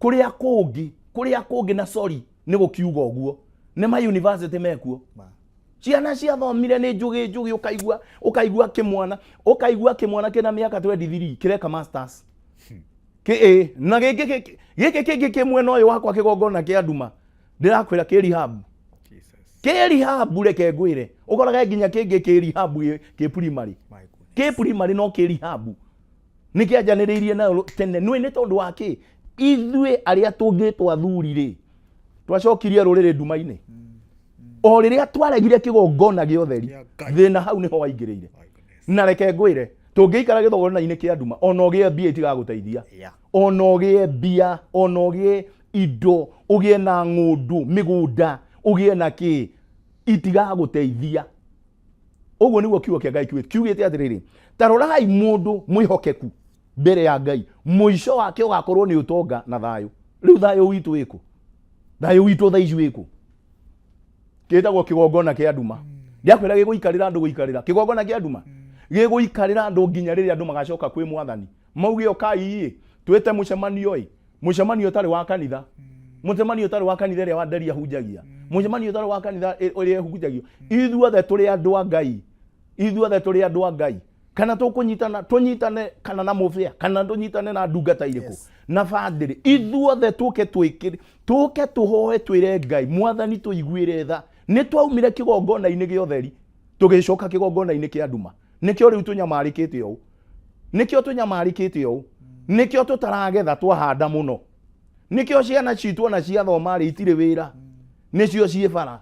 kũrĩa kũngĩ, kũrĩa kũngĩ. Na sorry nĩ gũkiuga ũguo, nĩ ma university mekuo, ciana ciathomire nĩ njũgĩ njũgĩ, ũkaigua kĩmwana, ũkaigua kĩmwana kĩna mĩaka 23 kĩreka masters kĩ ĩ na gĩkĩ gĩkĩ kĩngĩ kĩ mwena ũyũ wakwa kĩgongona kĩa nduma, ndĩrakwĩra kĩ rehab, kĩ rehab. Reke ngwĩre, ũkoraga nginya kĩngĩ kĩ rehab, kĩ primary, kĩ primary, no kĩ rehab nĩ kĩanjanĩrĩirie nayo tene. Nĩ nĩ tondũ wa kĩ? Ithuĩ arĩa tũngĩtwo athuri rĩ, twacokirie rũrĩrĩ nduma-inĩ o rĩrĩa twaregire kĩgongona gĩa ũtheri.
Kĩa Ngai.
Thĩna hau nĩho waingĩrĩire. Na reke ngwĩre, tũngĩikara gĩthogona-inĩ kĩa nduma, ona ũgĩe mbia itigagũteithia. Ona ũgĩe mbia, ona ũgĩe indo, ũgĩe na ng'ũndũ, mĩgũnda, ũgĩe na kĩ, itigagũteithia. Ũguo nĩguo kiugo kĩa Ngai kiugĩte. Kiugĩte atĩrĩrĩ, ta rorai mũndũ mwĩhokeku mbere ya Ngai, mũico wake ũgakorwo nĩ ũtonga na thayũ. Rĩu thayũ witũ wĩkũ? Thayũ witũ thaa ici wĩkũ? Kĩtagwo kĩgongona kĩa nduma. Ndiakwĩra gĩgũikarĩra andũ gũikarĩra. Kĩgongona kĩa nduma gĩgũikarĩra andũ nginya rĩrĩa andũ magacoka kwĩ Mwathani. Mauge ũkai ĩ, twĩte mũcemanio ĩ, mũcemanio ũtarĩ wa kanitha. Mũcemanio ũtarĩ wa kanitha ĩrĩa Wanderi ahunjagia. Mũcemanio ũtarĩ wa kanitha ĩrĩa ĩhunjagio. Ithuothe tũrĩ andũ a Ngai. Ithuothe tũrĩ andũ a Ngai. Kana tũkũnyitana, tũnyitane kana na mũbĩa, kana tũnyitane na ndungata irĩkũ, na bandĩrĩ. Ithuothe tũke twĩkĩre, tũke tũhoe twĩre Ngai, Mwathani tũiguĩre tha. Nĩ twaumire kĩgongona-inĩ gĩa ũtheri, tũgĩcoka kĩgongona-inĩ kĩa nduma. Nĩkĩo rĩu tũnyamarĩkĩte ũũ. Nĩkĩo tũnyamarĩkĩte ũũ. Nĩkĩo tũtaragetha twahanda mũno. Nĩkĩo ciana citũ ona ciathoma rĩ itirĩ wĩra. Nĩcio ciĩ bara.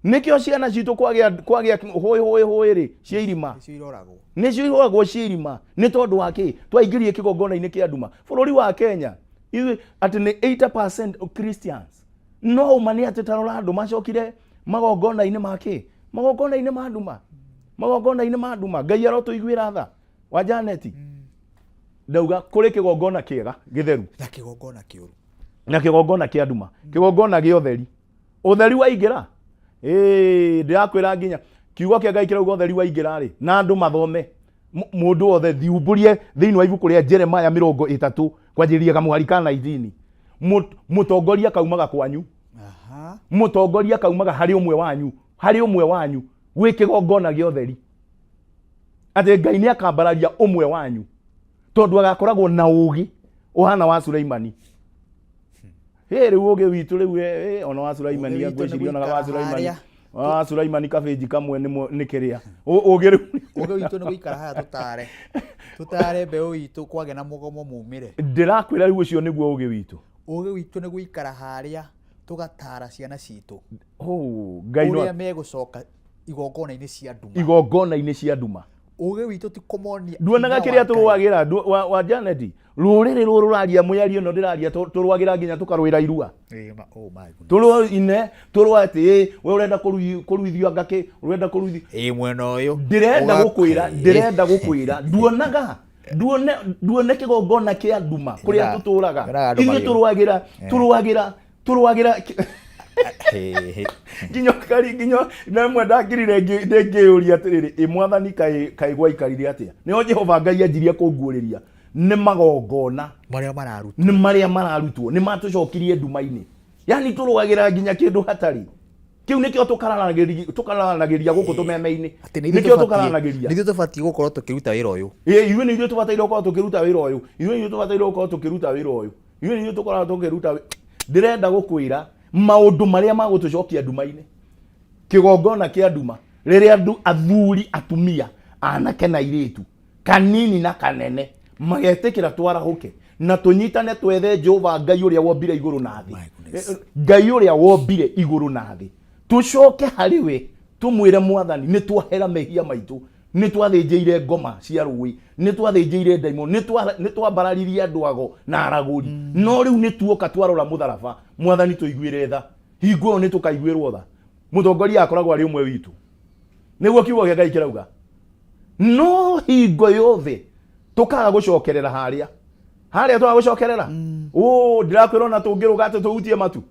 Nĩkĩo ciana citũ kwagĩa kwagĩa hũĩ hũĩ hũĩ rĩ ciĩ irima.
Nĩcio iroragwo.
Nĩcio iroragwo ciĩ irima. Nĩ tondũ wa kĩ? Twaingĩrire kĩgongona-inĩ kĩa nduma. Bũrũri wa Kenya ithuĩ atĩ nĩ 80% Christians. No ũma nĩ atĩ ta rora andũ macokire magongona-inĩ ma kĩ? Magongona-inĩ ma nduma. Magongona-inĩ ma nduma. Ngai arotũiguĩra tha. Wa Janet. Ndauga kũrĩ kĩgongona kĩega gĩtheru.
Na kĩgongona kĩũru.
Na kĩgongona kĩa nduma. Kĩgongona gĩa ũtheri. Ũtheri waingĩra. Ĩĩ, ndĩrakwĩra nginya kiugo kĩa Ngai kĩrauga ũtheri waingĩra rĩ, na andũ mathome. Mũndũ wothe thiumbũrie thĩinĩ wa ibuku rĩa Jeremiah mĩrongo ĩtatũ kwanjĩrĩria kamũhari ka 19. Mũtongoria kaumaga kwanyu. Mũtongoria kaumaga harĩ ũmwe wanyu, harĩ ũmwe wanyu gwĩ kĩgongona gĩa ũtheri. Atĩ Ngai nĩ akambararia ũmwe wanyu tondũ agakoragwo na ũũgĩ ũhana wa Suleimani. Hĩ, rĩu ũũgĩ witũ rĩu, ona wa Suleimani,
Ũũgĩ witũ nĩ
ngwĩciria onaga wa
gũikara
Suleimani.
harĩa.
Wa Suleimani kabĩnji kamwe nĩ kĩrĩa. Ũũgĩ rĩu.
Ũũgĩ witũ nĩ gũikara haha tũtare. Tũtare mbeũ itũ kwagĩa na mũgomo mumĩre.
Ndĩrakwĩra rĩu ũcio nĩguo ũũgĩ witũ.
Ũũgĩ witũ nĩ gũikara harĩa tũgatara ciana citũ.
Oh, Ngai no
Ũrĩa megũcoka igongona-inĩ cia nduma.
Igongona-inĩ cia nduma.
Ũũgĩ witũ ti kũmonia
Nduonaga
hinya
kĩrĩa
wa Ngai.
tũrũagĩra, wa Janet, rũrĩrĩ rũrũ rũraria mũyario ĩno ndĩraria, tũrũagĩra nginya tũkarũĩra irua.
Ĩĩ, ma, oh my goodness.
Tũrũa ine, tũrũa atĩ, ĩ, we ũrenda kũruithio anga kĩ, ũrenda kũruithio.
Ĩĩ, mwena ũyũ.
Ndĩrenda
Ũga-
gũkwĩra,
Ĩĩ.
ndĩrenda gũkwĩra, nduonaga, nduone, nduone kĩgongona kĩa nduma kũrĩa
Nyonaga-
tũtũraga.
nyonaga andũ
Ithuĩ
magĩ-
tũrũagĩra, tũrũagĩra, tũrũagĩra
Ĩĩ.
nginya kari nginya na mwe ndangirire ndingĩyũria atĩrĩrĩ, ĩ mwathani kaĩ gwaikarire atĩa? Nĩho Jehova Ngai anjirie kũnguũrĩria nĩ magongona
marĩa mararutwo,
nĩ marĩa mararutwo, nĩ matũcokirie nduma-inĩ. Yani tũrũagĩra nginya kĩndũ hatarĩ. Kĩu nĩkĩo tũkararanagĩria gũkũ tũmeme-inĩ.
Atĩ nĩ ithuĩ
Nĩkĩo
tũbatiĩ-
tũkaranagĩria.
nĩ ithuĩ tũbatiĩ gũkorwo tũkĩruta wĩra ũyũ.
Ĩĩ, ithuĩ nĩ ithuĩ tũbataire gũkorwo tũkĩruta wĩra ũyũ. Ithuĩ nĩ ithuĩ tũbataire gũkorwo tũkĩruta wĩra ũyũ. Ithuĩ nĩ ithuĩ tũkoragwo tũkĩruta wĩ-, ndĩrenda gũkwĩra maũndũ marĩa magũtũcokia nduma-inĩ. Kĩgongona kĩa nduma, rĩrĩa andũ athuri, atumia, anake na airĩtu, kanini na kanene, magetĩkĩra twarahũke na tũnyitane twethe Jehova Ngai ũrĩa wombire igũrũ na thĩ.
My goodness.
Ngai ũrĩa wombire igũrũ na thĩ. Tũcoke harĩ we, tũmwĩre Mwathani, nĩ twahera mehia maitũ, nĩ twathĩnjĩire ngoma cia rũĩ, nĩ twathĩnjĩire ndaimono, nĩ twambararirie andũ ago na aragũri. No rĩu nĩ tuoka twarora mũtharaba, Mwathani tũiguĩre tha. Hingo ĩyo nĩ tũkaiguĩrwo tha. Mũtongoria akoragwo arĩ ũmwe witũ. Nĩguo kiugo kĩa Ngai kĩrauga. No hingo yothe tũkaga gũcokerera harĩa. Harĩa twaga gũcokerera. Ndĩrakwĩra ona tũngĩrũga atĩ tũhutie matu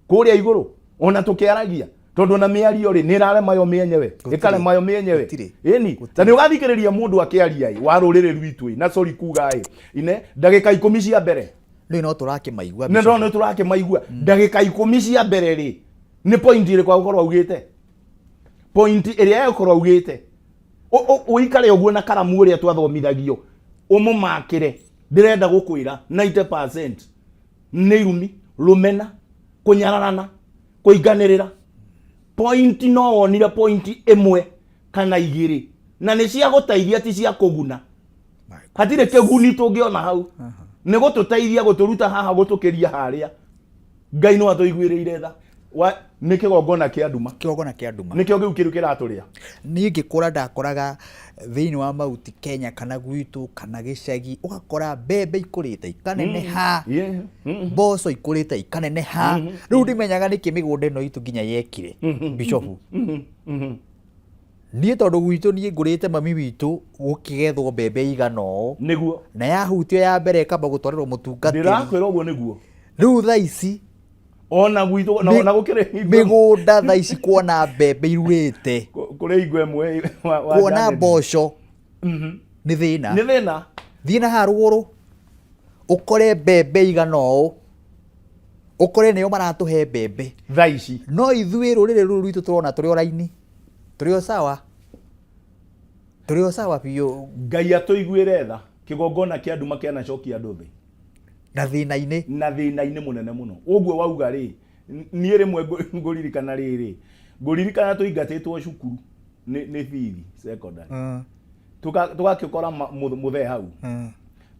kũrĩa igũrũ, ona tũkĩaragia, tondũ ona mĩario rĩ, nĩ ĩrarema yo mĩenyewe,
Gũtirĩ.
ĩkarema yo mĩenyewe.
Gũtirĩ.
Ĩni,
Gũtirĩ.
na nĩ ũgathikĩrĩria mũndũ akĩaria ĩ, wa rũrĩrĩ rwitũ ĩ, na sorry kuga ĩ, ine, ndagĩka ikũmi cia mbere.
Rĩu no tũrakĩmaigua,
Nĩ
Bishop.
ndona nĩ tũrakĩmaigua. Ndagĩka ikũmi cia mbere rĩ, nĩ point ĩrĩkũ agũkorwo augĩte? Point ĩrĩa egũkorwo augĩte. Ũikare ũguo na karamu ũrĩa twathomithagio, ũmũmakĩre. Ndĩrenda gũkwĩra 90% nĩ irumi, rũmena, kũnyararana, kũinganĩrĩra. Point no wonire point ĩmwe kana igĩrĩ, na nĩ cia gũteithia, ti cia kũguna. Hatirĩ kĩguni tũngĩona hau. Nĩ gũtũteithia gũtũruta haha gũtũkĩria harĩa. Ngai no atũiguĩrĩire tha. Nĩ kĩgongona kĩa nduma.
Kĩgongona kĩa nduma.
Nĩkĩo kĩu kĩru kĩratũrĩa.
Niĩ ngĩkũra ndakoraga thĩinĩ wa Mauti Kenya kana gwitũ kana gĩcagi, ũgakora mbembe ikũrĩte ikaneneha, mboco ikũrĩte ikaneneha. Rĩu ndimenyaga nĩkĩ mĩgũnda ĩno itũ nginya yekire, Bishofu. Niĩ tondũ gwitũ niĩ ngũrĩte mami witũ gũkĩgethwo mbembe igana ũũ.
Nĩguo.
Na yahutio ya mbere ĩkamba gũtwarĩrwo mũtungatĩri.
Ndĩrakwĩra ũguo nĩguo.
Rĩu thaa ici
ona gwitũ na gũkĩrĩ
mĩgũnda thaa ici kuona mbembe irurĩte.
Kũrĩ hingo ĩmwe wa
Kuona
Janet.
mboco nĩ thĩna.
Nĩ thĩna.
Thiĩ na haha rũgũrũ ũkore mbembe igana ũũ, ũkore nĩo maratũhe mbembe
thaa ici.
No ithuĩ rũrĩrĩ rũrũ rwitũ tũrona tũrĩ o raini, tũrĩ o sawa, tũrĩ o sawa biũ.
Ngai atũiguĩre tha, kĩgongona kĩa nduma kĩanacokia andũ thĩ.
Na thĩna-inĩ.
Na thĩna-inĩ mũnene mũno. Ũguo wauga rĩ, niĩ rĩmwe ngũririkana rĩrĩ, ngũririkana tũingatĩtwo cukuru nĩ bithi secondary. Tũgakĩkora mũthee hau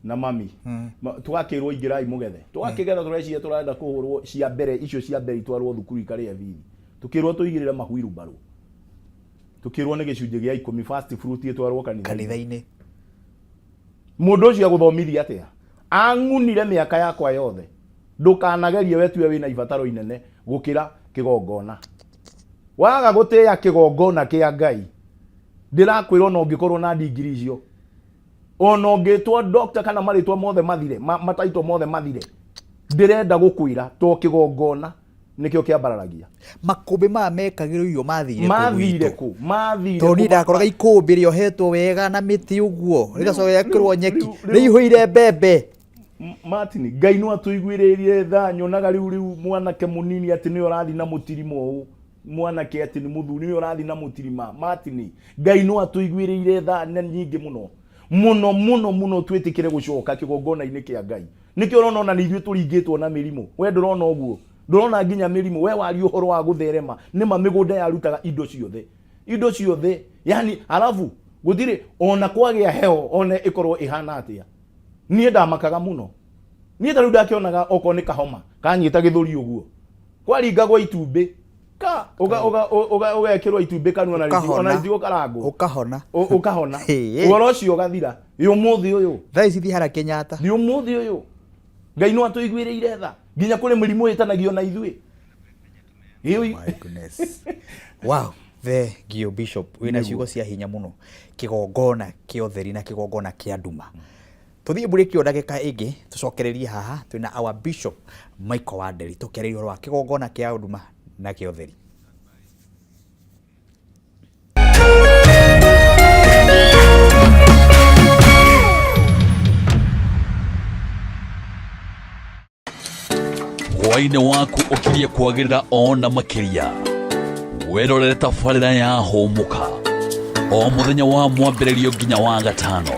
na mami. Tũgakĩrwo ingĩrai mũgethe. Tũgakĩgetha tũreciria tũrenda kũhũrwo cia mbere, icio cia mbere itwarwo thukuru ikarĩe bithi. Tũkĩrwo tũigĩrĩre mahuirubarũ. Tũkĩrwo nĩ gĩcunjĩ gĩa ikũmi first fruit ĩtwarwo kanitha-inĩ.
Kanitha-inĩ.
Mũndũ ũcio agũthomithia atĩa? Ang'unire mĩaka yakwa yothe. Ndũkanagerie wetue wĩna ibataro inene gũkĩra kĩgongona. Waga gũtĩĩa kĩgongona kĩa Ngai, ndĩrakwĩra ona ũngĩkorwo na ndigiri icio, ona ũngĩtwo doctor kana marĩtwa mothe mathire, mataitũ mothe mathire, ndĩrenda gũkwĩra to kĩgongona nĩkĩo kĩambararagia.
Makũmbĩ maya mekagĩrwo irio mathire kũ
Mathire
gwitũ?
kũ? Mathire
Tondũ
kũ?
niĩ ndakoraga ikũmbĩ rĩohetwo wega na mĩtĩ ũguo, rĩgacoka rĩgekĩrwo nyeki, rĩihũire mbembe.
Martin, Ngai no atũiguĩrĩrie tha, nyonaga rĩu rĩu mwanake mũnini atĩ nĩwe ũrathiĩ na mũtirima ũũ, mwanake atĩ nĩ mũthuri nĩwe ũrathiĩ na mũtirima. Martin, Ngai no atũiguĩrĩire tha na nyingĩ mũno mũno mũno mũno, twĩtĩkĩre gũcoka kĩgongona-inĩ kĩa Ngai. Nĩkĩo ũrona ona nĩ ithuĩ tũringĩtwo na mĩrimũ. We ndũrona ũguo? Ndũrona nginya mĩrimũ? We waria ũhoro wa gũtherema, nĩma mĩgũnda yarutaga indo ciothe, indo ciothe, yani alafu gũtirĩ ona kwagĩa heho ona ĩkorwo ĩhana atĩa. Niĩ ndamakaga mũno. Niĩ ta rĩu ndakĩonaga okorwo nĩ kahoma kanyita gĩthũri ũguo, kwaringagwo itumbĩ ka ũgekĩrwo itumbĩ kanua na rĩtigũ, ona rĩtigũ karangwo.
Ũkahona.
Ũkahona. Ũhoro ũcio ũgathira. Ĩ ũmũthĩ ũyũ.
Thaa ici thiĩ harĩa Kenyatta.
Thiĩ ũmũthĩ ũyũ. Ngai no atũiguĩrĩire tha. Nginya kũrĩ mĩrimũ ĩtanagio na ithuĩ.
Oh my goodness. Wow. Thank you Bishop. Wĩna ciugo cia hinya mũno. Kĩgongona kĩa ũtheri na kĩgongona kĩa nduma. Tũthiĩ mburĩki o ndagĩka ĩngĩ tũcokererie haha twĩna our Bishop Michael Wanderi tũkĩarĩria ũhoro wa kĩgongona kĩa nduma na kĩa ũtheri.
Hwainĩ waku ũkirie kwagĩrĩra ona makĩria. Wĩrorere tabarĩra ya Hũmũka o mũthenya wa mwambĩrĩrio nginya wa gatano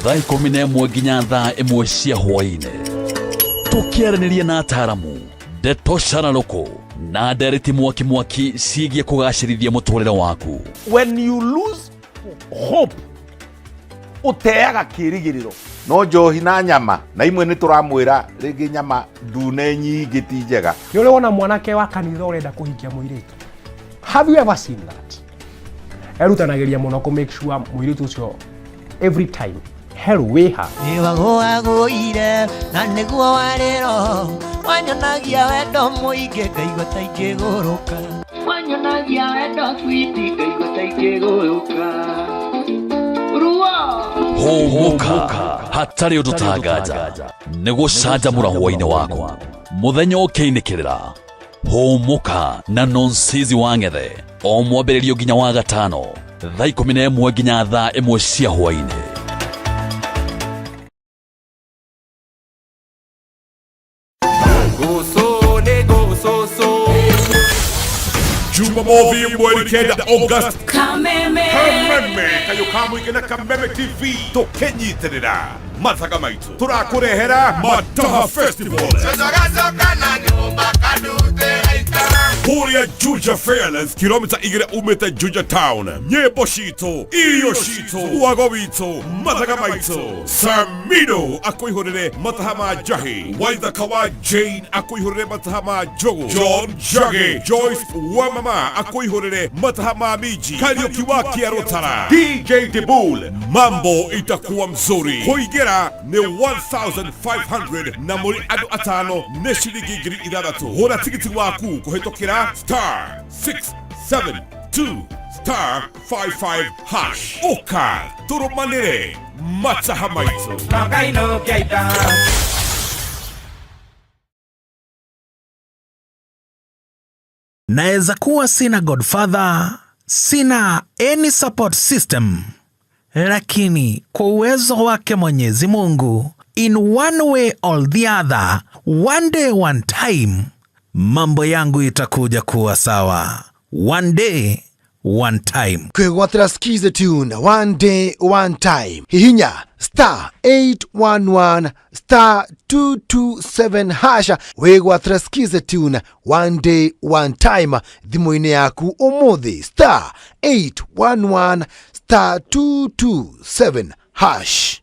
thaa 11 nginya thaa 1 cia hwainĩ, tũkĩaranĩria na ataaramu, ndeto cararũkũ na ndereti mwaki mwaki ciĩgiĩ kũgacĩrithia mũtũrĩre waku.
When you lose hope, ũteaga kĩrĩgĩrĩro.
No njohi na nyama na imwe nĩ tũramwĩra rĩngĩ nyama ndune nyingĩ ti njega.
Nĩ ũrĩ wona mwanake wa kanitha ũrenda kũhikia mũirĩtu? Have you ever seen that? Erutanagĩria mũno kũ make sure mũirĩtu ũcio every time hello wĩha.
Nĩwagũagũire na nĩguo warĩ roho, wanyonagia wendo mũingĩ ngaigua ta ingĩgũrũka. Wanyonagia wendo switi ngaigua ta ingĩgũrũka. Ruo.
Hũmũka hatarĩ ũndũ tanganja nĩ gũcanjamũra hwainĩ waku mũthenya ũkĩinĩkĩrĩra. Hũmũka na Nonsizi wa Ng'ethe o mwambĩrĩrio nginya wa gatano thaa 11 nginya thaa 1 cia hwainĩ.
Jumamothi mweri 9 August.
Kameme.
Kameme kayo ka mũingĩ na Kameme TV tũkĩnyitĩrĩra mathaga maitũ tũrakũrehera Mataha Festival kũrĩa Juja Fairlands, kilomita 2 umĩte Juja Town. Nyĩmbo citũ, irio citũ, wago witũ, mathaga maitũ. Samino akũihũrĩre mataha ma njahi, Waithaka wa Jane akũihũrĩre mataha ma njogu, John Njagi, Joyce wa mama akũihũrĩre mataha ma minji, Kariũki wa Kĩarũtara, DJ Dibul, mambo itakuwa mzuri. Kũingĩra nĩ 1500 na mũrĩ andũ atano nĩ ciringi 6000. Hũra tigiti waku kũhĩtũkĩra star 672 star 55 hash. Ũka tũrũmanĩre mataha maitũ.
Naweza kuwa sina godfather, sina any support system, lakini kwa uwezo wake Mwenyezi Mungu, in one way or the other, one day one time, mambo yangu itakuja kuwa sawa. One day one time.
Kwĩgwatĩra Skiza Tune one day one time. Hihinya star 811 star 227 hasha wĩgwatĩra Skiza Tune one day one time thimũ-inĩ yaku ũmũthĩ, star 811 star 227 hash.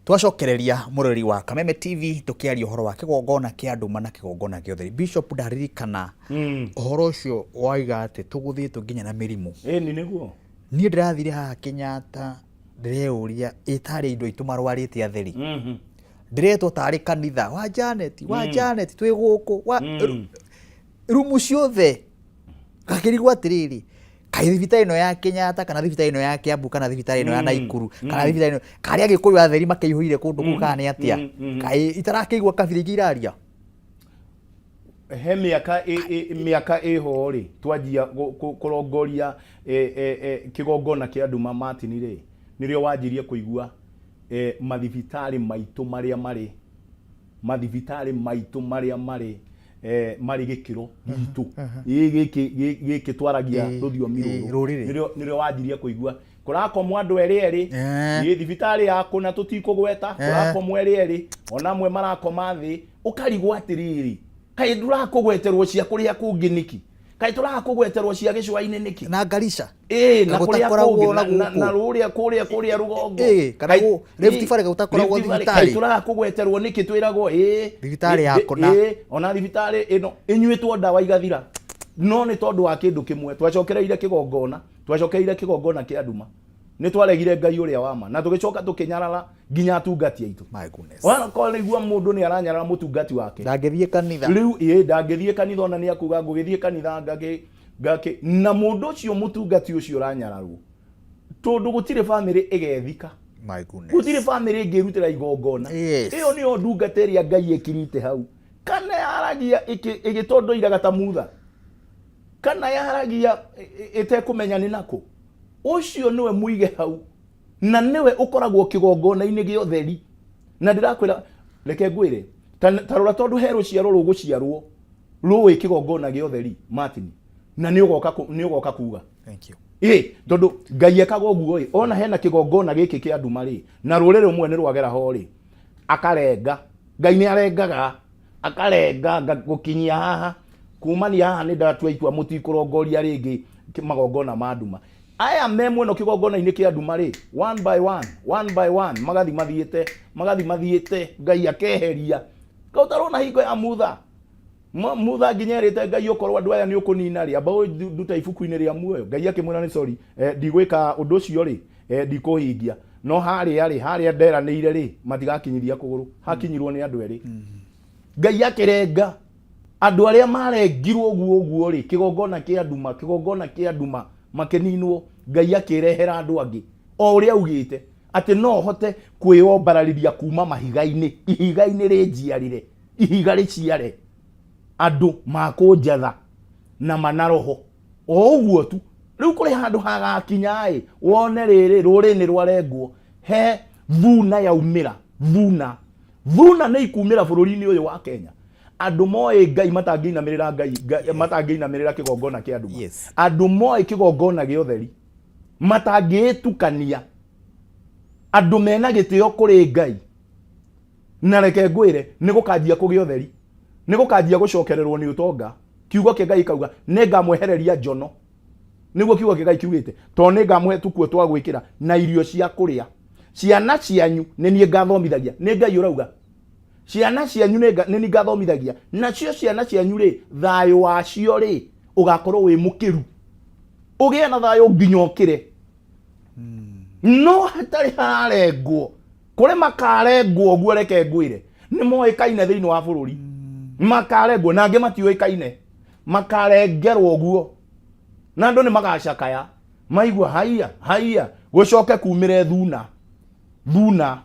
Twacokereria mũrori wa Kameme TV tũkĩaria ũhoro wa kĩgongona kĩa nduma na kĩgongona kĩa ũtheri. Bishop, ndaririkana ũhoro ũcio waiga atĩ tũgũthĩtwo nginya na mĩrimũ.
Ĩni nĩguo.
Niĩ ndĩrathire haha Kenyatta, ndĩreyũria ĩtarĩ indo itũ marwarĩte atheri. Ndĩretwo tarĩ kanitha wa Janet wa Janet twĩ gũkũ wa rumu ciothe, ngakĩrigwo atĩrĩrĩ, kaĩ thibitarĩ ĩno ya Kenyatta kana thibitarĩ ĩno ya Kiambu kana thibitarĩ ĩno ya Naikuru kana thibitarĩ ĩno karĩa Gĩkũyũ atheri makĩihũire kũndũ kũu kana nĩ atĩa? Kaĩ itarakĩigua kabira ingĩ iraria?
He mĩaka mĩaka ĩho rĩ, twanjia kũrongoria kĩgongona kĩa nduma, Martin, rĩ nĩrĩo wanjirie kũigua mathibitarĩ maitũ marĩa marĩ mathibitarĩ maitũ marĩa marĩ marĩ gĩkĩro gitũ ĩ gĩkĩ gĩkĩ twaragia rũthiomi rũrũ.
Rũrĩrĩ.
Nĩrĩo wanjirie kũigua kũrakomwo andũ erĩ erĩ ĩ thibitarĩ ya kũna tũtikũgweta, kũrakomwo erĩ erĩ, ona amwe marakoma thĩ, ũkarigwo atĩrĩrĩ, kaĩ ndũrakũgweterwo cia kũrĩa kũngĩ nĩkĩ? Kaĩ tũrakũgweterwo cia gĩcũa-inĩ nĩkĩ?
Na Garissa.
Ĩ na
Ka
kũrĩa
gũtakoragwo
kũngĩ
na
na
gũkũ.
rũrĩa kũrĩa rũgongo.
Kana Rift Valley gũtakoragwo
Rift Valley,
thibitarĩ.
kaĩ tũrakũgweterwo nĩkĩ twĩragwo ĩ
Thibitarĩ ya kũna.
Ona thibitarĩ ĩno ĩnyuĩtwo ndawa igathira, no nĩ tondũ wa kĩndũ kĩmwe, twacokereire kĩgongona, twacokereire kĩgongona kĩa nduma, nĩ twaregire Ngai ũrĩa wa ma na tũgĩcoka tũkĩnyarara nginya atungati aitũ.
My goodness.
Wanakorwo nĩguo mũndũ nĩ aranyarara mũtungati wake.
Ndangĩthiĩ kanitha.
Rĩu ĩ ndangĩthiĩ kanitha, ona nĩ akuga ngũgĩthiĩ kanitha ngakĩ ngakĩ na mũndũ ũcio mũtungati ũcio ũranyararwo, tondũ gũtirĩ bamĩrĩ ĩgethika.
My goodness.
Gũtirĩ bamĩrĩ ĩngĩrutĩra igongona.
Yes.
Ĩyo nĩyo ndungata ĩrĩa Ngai ĩkirite hau, kana yaragia ĩgĩtondoiraga ta mutha, kana yaragia ĩtekũmenya nĩ nakũ, ũcio nĩwe mũige hau na nĩwe ũkoragwo kĩgongona-inĩ gĩa ũtheri. Na ndĩrakwĩra, reke ngwĩre, ta rora, tondũ he rũciaro rũgũciarwo rũĩ kĩgongona gĩa ũtheri, Martin, na nĩ ũgoka nĩ ũgoka kuga.
Thank you.
Ĩ tondũ Ngai ekaga ũguo ĩ, ona hena kĩgongona gĩkĩ kĩa nduma rĩ, na rũrĩrĩ rũmwe nĩ rwagera ho rĩ, akarenga. Ngai nĩ arengaga, akarenga gũkinyia haha, kumania haha nĩ ndatua itua mũtikũrongoria rĩngĩ magongona ma nduma. Aya me mwena kĩgongona-inĩ kĩa nduma rĩ, one by one, one by one, magathi mathiĩte, magathi mathiĩte, Ngai akeheria. Kau tarona hingo ya Mutha. Mutha nginya erĩte Ngai, ũkorwo andũ aya nĩ ũkũnina rĩ, amba ũnduta ibuku-inĩ rĩa muoyo. Ngai akĩmwĩra nĩ sorry, ndigwĩka ũndũ ũcio rĩ, ndikũhingia, no harĩa rĩ, harĩa nderanĩire rĩ, matigakinyithia kũgũrũ, hakinyirwo nĩ andũ erĩ. Ngai akĩrenga andũ arĩa marengirwo ũguo ũguo rĩ, kĩgongona kĩa nduma, kĩgongona kĩa nduma makĩninwo. Ngai akĩrehera andũ angĩ o ũrĩa augĩte atĩ no hote kwĩyombararĩria kuma mahiga-inĩ, ihiga-inĩ rĩnjiarĩre, ihiga rĩciare andũ makũnjatha na mana roho o ũguo tu. Rĩu kũrĩ handũ hagakinya ĩ wone rĩrĩ rũrĩrĩ nĩ rwarengwo, he thuna yaumĩra, thuna thuna nĩ ikumĩra bũrũri-inĩ ũyũ wa Kenya, andũ moĩ Ngai matangĩinamĩrĩra Ngai, matangĩinamĩrĩra kĩgongona kĩa nduma. Andũ moĩ kĩgongona gĩa ũtheri matangĩĩtukania, andũ mena gĩtĩo kũrĩ Ngai. Na reke ngwĩre, nĩ gũkanjia kũgĩa ũtheri, nĩ gũkanjia gũcokererwo nĩ ũtonga. Kiugo kĩa Ngai kauga nĩ ngamwehereria njono, nĩguo kiugo kĩa Ngai kiugĩte, tondũ nĩ ngamũhe tũkuo twa gwĩkĩra na irio cia kũrĩa. Ciana cianyu nĩ niĩ ngathomithagia, nĩ Ngai ũrauga, ciana cianyu nĩ niĩ ngathomithagia, nacio ciana cianyu rĩ, thayũ wacio rĩ ũgakorwo wĩ mũkĩru, ũgĩe na thayũ nginya ũkĩre. No hatarĩ hararengwo, kũrĩ makarengwo ũguo, reke ngwĩre, Nĩ moĩkaine thĩinĩ wa bũrũri, makarengwo, na angĩ matiũĩkaine, makarengerwo ũguo, na andũ nĩ magacakaya maigua haiya haiya, gũcoke kumĩre thuna thuna.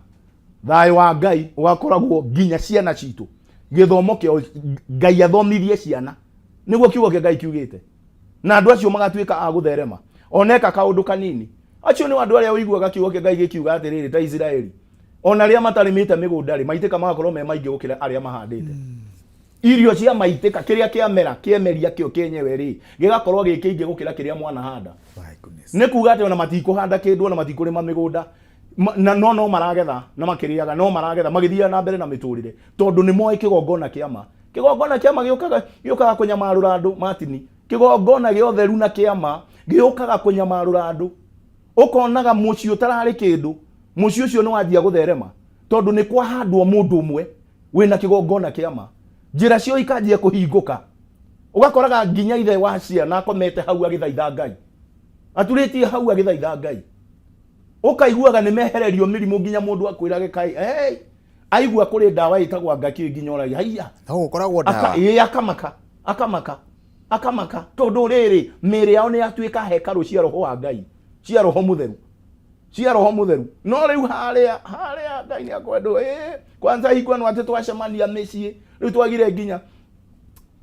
Thayũ wa Ngai ũgakoragwo nginya ciana citũ, gĩthomo kĩao Ngai athomithie ciana nĩguo kiugo kĩa Ngai kiugĩte, na andũ acio magatuĩka a gũtherema oneka kaũndũ kanini. Acio nĩ andũ arĩa ũiguaga kiugo kĩa Ngai gĩkiuga atĩrĩrĩ, ta Isiraeli, ona arĩa matarĩmĩte mĩgũnda rĩ, maitĩka magakorwo me maingĩ gũkĩra arĩa mahandĩte irio cia maitĩka. Kĩrĩa kĩamera kĩemeria kĩo kĩenyewe rĩ, gĩgakorwo gĩ kĩingĩ gũkĩra kĩrĩa mwanahanda. Nĩ kuga atĩ ona matikũhanda kĩndũ, ona matikũrĩma mĩgũnda, na no maragetha na makĩrĩaga, no maragetha magĩthiaga na mbere na mĩtũrĩre, tondũ nĩ moĩ kĩgongona kĩa ma. Kĩgongona kĩa ma gĩũkaga kũnyamarũra andũ, Martin. Kĩgongona gĩa ũtheru na kĩa ma gĩũkaga kũnyamarũra andũ. Ũkonaga mũciĩ ũtararĩ kĩndũ, mũciĩ ũcio nĩ wanjia gũtherema, tondũ nĩ kwahandwo mũndũ ũmwe wĩna kĩgongona kĩa ma. Njĩra cio ikanjia kũhingũka, ũgakoraga nginya ithe wa ciana akomete hau agĩthaitha Ngai, aturĩtie hau agĩthaitha Ngai. Ũkaiguaga nĩ mehererio mĩrimũ, nginya mũndũ akwĩrage kai, hey, aigua kũrĩ ndawa ĩtagwo ngakĩ, nginya ũragia haiya.
No gũkoragwo ndawa.
Ĩĩ, akamaka akamaka akamaka, tondũ rĩrĩ, mĩĩrĩ yao nĩ yatuĩka hekarũ cia roho wa Ngai, cia roho mũtheru, cia roho mũtheru. No rĩu harĩa harĩa Ngai nĩ akwendwo. Ĩĩ, kwanza hingo ĩno atĩ twacemania mĩciĩ rĩu twagire nginya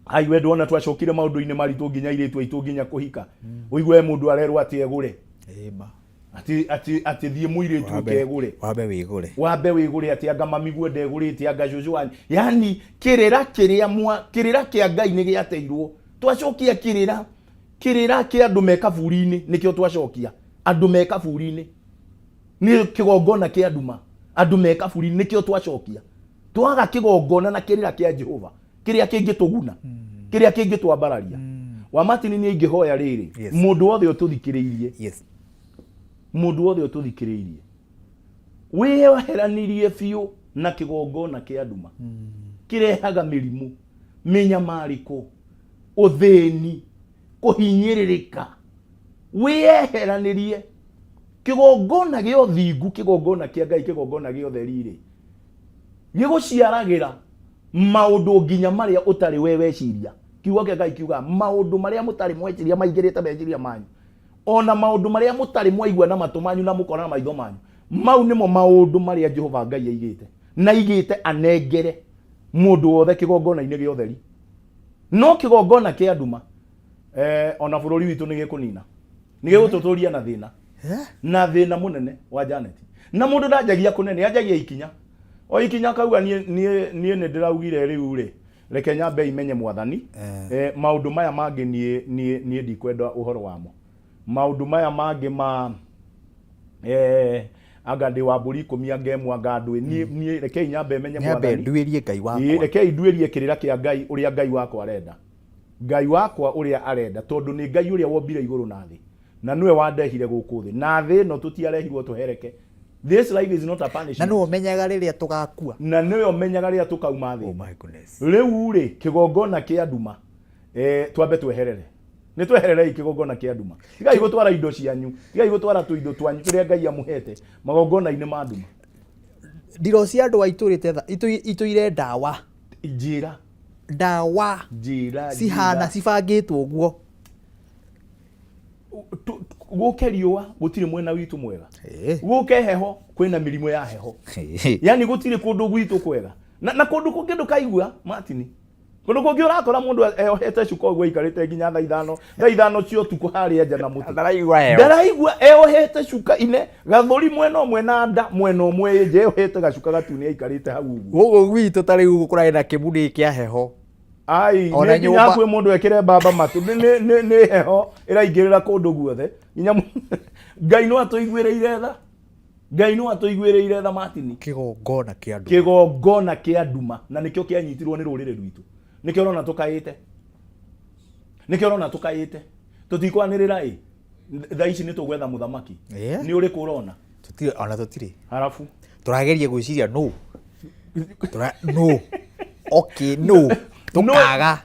ai wendwo, ona twacokire maũndũ-inĩ maritũ, nginya airĩtu aitũ nginya kũhika, ũigue mũndũ arerwo atĩ egũre.
Ĩma.
Atĩ thiĩ mũirĩtu ũkegũre.
Wambe wĩgũre.
Wambe wĩgũre, atĩ anga mami guo ndegũrĩte, anga cũcũ wanyu. Yani kĩrĩra kĩrĩa mwa kĩrĩra kĩa Ngai nĩ gĩateirwo. Twacokia kĩrĩra kĩa andũ me kaburi-inĩ, nĩkĩo twacokia. Andũ me kaburi-inĩ nĩ kĩgongona kĩa nduma, andũ me kaburi-inĩ nĩkĩo twacokia. Twaga kĩgongona na kĩrĩra kĩa Jehova kĩrĩa kĩngĩtũguna, kĩrĩa kĩngĩtwambararia. Wa Martin, niĩ ingĩhoya rĩrĩ, mũndũ wothe ũtũthikĩrĩirie, mũndũ wothe ũtũthikĩrĩirie, wĩyeheranirie biũ na kĩgongona kĩa nduma kĩrehaga mĩrimũ, mĩnyamarĩko, ũthĩni, kũhinyĩrĩrĩka. Wĩyeheranirie kĩgongona gĩa ũthingu, kĩgongona kĩa Ngai, kĩgongona gĩa ũtheri-rĩ, gĩgũciaragĩra maũndũ nginya marĩa ũtarĩ we weciria. Kiugo kĩa Ngai kiugaga maũndũ marĩa mũtarĩ mweciria maingĩrĩte meciria manyu, ona maũndũ marĩa mũtarĩ mwaigua na matũ manyu na mũkona na maitho manyu, mau nĩmo maũndũ marĩa Jehova Ngai aigĩte na aigĩte anengere mũndũ wothe kĩgongona-inĩ gĩa ũtheri. No kĩgongona kĩa nduma, ona bũrũri witũ nĩ gĩkũnina, nĩ gĩgũtũtũria na thĩna, na thĩna mũnene wa Janet. Na mũndũ ndanjagia kũnene, anjagia ikinya o ikinya, akauga niĩ nĩ ndĩraugire rĩu rĩ, reke nyambe imenye mwathani. Maũndũ maya mangĩ niĩ ndikwenda ũhoro wamo. Maũndũ maya mangĩ ma anga ndĩ wa mbũri 10, anga ĩmwe, anga ndũĩ, niĩ rekei nyambe menye
Nyambe
mwathani.
nduĩrie Ngai wakwa.
Ĩĩ, rekei nduĩrie kĩrĩra kĩa Ngai, ũrĩa Ngai wakwa arenda, Ngai wakwa ũrĩa arenda, tondũ nĩ Ngai ũrĩa wombire igũrũ na thĩ, na nĩwe wandehire gũkũ thĩ. Na thĩ ĩno tũtiarehirwo tũhereke. This life is not a punishment.
Na nĩwe ũmenyaga rĩrĩa tũgakua.
Na nĩwe ũmenyaga rĩrĩa tũkauma thĩ.
Oh my goodness.
Rĩu rĩ, kĩgongona kĩa nduma, twambe tweherere, nĩ twehererei kĩgongona kĩa nduma. Tigai gũtwara indo cianyu, tigai gũtwara tũindo twanyu tũrĩa Ngai amũhete magongona-inĩ ma nduma.
Ndiro cia andũ aitũrĩte itũire ndawa.
Njĩra.
Ndawa.
Njĩra.
Cihana cibangĩtwo ũguo.
Gũke riũa gũtirĩ mwena witũ mwega, gũke heho kwĩna mĩrimũ ya heho, yani gũtirĩ kũndũ gwitũ kwega. Na kũndũ kũngĩ ndũkaigua, Martin, kũndũ kũngĩ ũrakora mũndũ eohete cuka ũguo aikarĩte nginya thaa 5 cia ũtukũ harĩa nja na mũtĩ.
Ndaraigua heho.
Ndaraigua, eohete cuka ine gathũri mwena ũmwe na nda mwena ũmwe ĩnje, eohete gacuka gatune aikarĩte hau ũguo.
Gũkũ gwitũ ta rĩu kũrarĩ na kĩmuni kĩa heho.
Ai,
Ona
nĩ nginya
nyũmba-
hakuhĩ mũndũ ekĩre mbamba matũ. Nĩ heho ĩraingĩrĩra kũndũ guothe. Nginya Ngai no atũiguĩrĩire tha. Ngai no atũiguĩrĩire tha, Martin.
Kĩgongona kĩa nduma.
Kĩgongona kĩa nduma, na nĩkĩo kĩanyitirwo nĩ rũrĩrĩ rwitũ. Nĩkĩo ũrona tũkaĩte. Nĩkĩo ũrona tũkaĩte. Tũtikwanĩrĩra ĩ. Thaa ici nĩ tũgwetha mũthamaki. Nĩ ũrĩkũ ũrona?
Tũtirĩ, ona tũtirĩ.
Harabu.
Tũrageria gwĩciria nũ. Nũ. Okay, nũ. Tũkaga.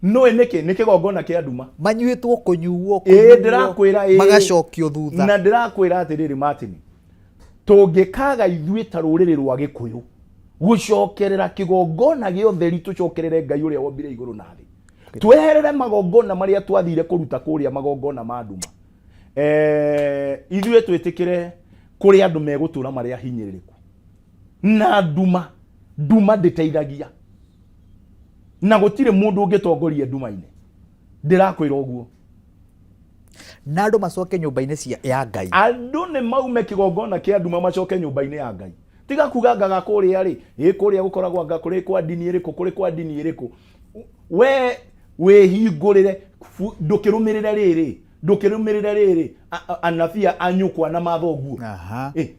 Nũĩ nĩkĩ? Nĩ kĩgongona kĩa nduma.
Manyuĩtwo kũnyuo,
Ĩĩ,
kũnyuo,
ndĩrakwĩra ĩĩ.
Magacokio thutha.
Na ndĩrakwĩra atĩrĩrĩ, Martin, tũngĩkaga ithuĩ ta rũrĩrĩ rwa Gĩkũyũ Gũcokerera kĩgongona gĩa ũtheri, tũcokerere Ngai ũrĩa wombire igũrũ na thĩ, tweherere magongona marĩa twathire kũruta kũrĩa, magongona ma nduma. Ithuĩ twĩtĩkĩre kũrĩ andũ megũtũra marĩa hinyĩrĩrĩku na nduma. Nduma ndĩteithagia, na gũtirĩ mũndũ ũngĩtongoria nduma-inĩ, ndĩrakwĩra ũguo.
Na andũ macoke nyũmba-inĩ cia ya Ngai.
Andũ nĩ maume kĩgongona kĩa nduma, macoke nyũmba-inĩ ya Ngai. Tiga kuga ngaga kũrĩa rĩ, ĩ kũrĩa gũkoragwo anga kũrĩ kwa ndini ĩrĩkũ, kũrĩ kwa ndini ĩrĩkũ. We wĩhingũrĩre, ndũkĩrũmĩrĩre rĩrĩ, ndũkĩrũmĩrĩre rĩrĩ anabii a nyũkwa na mathoguo.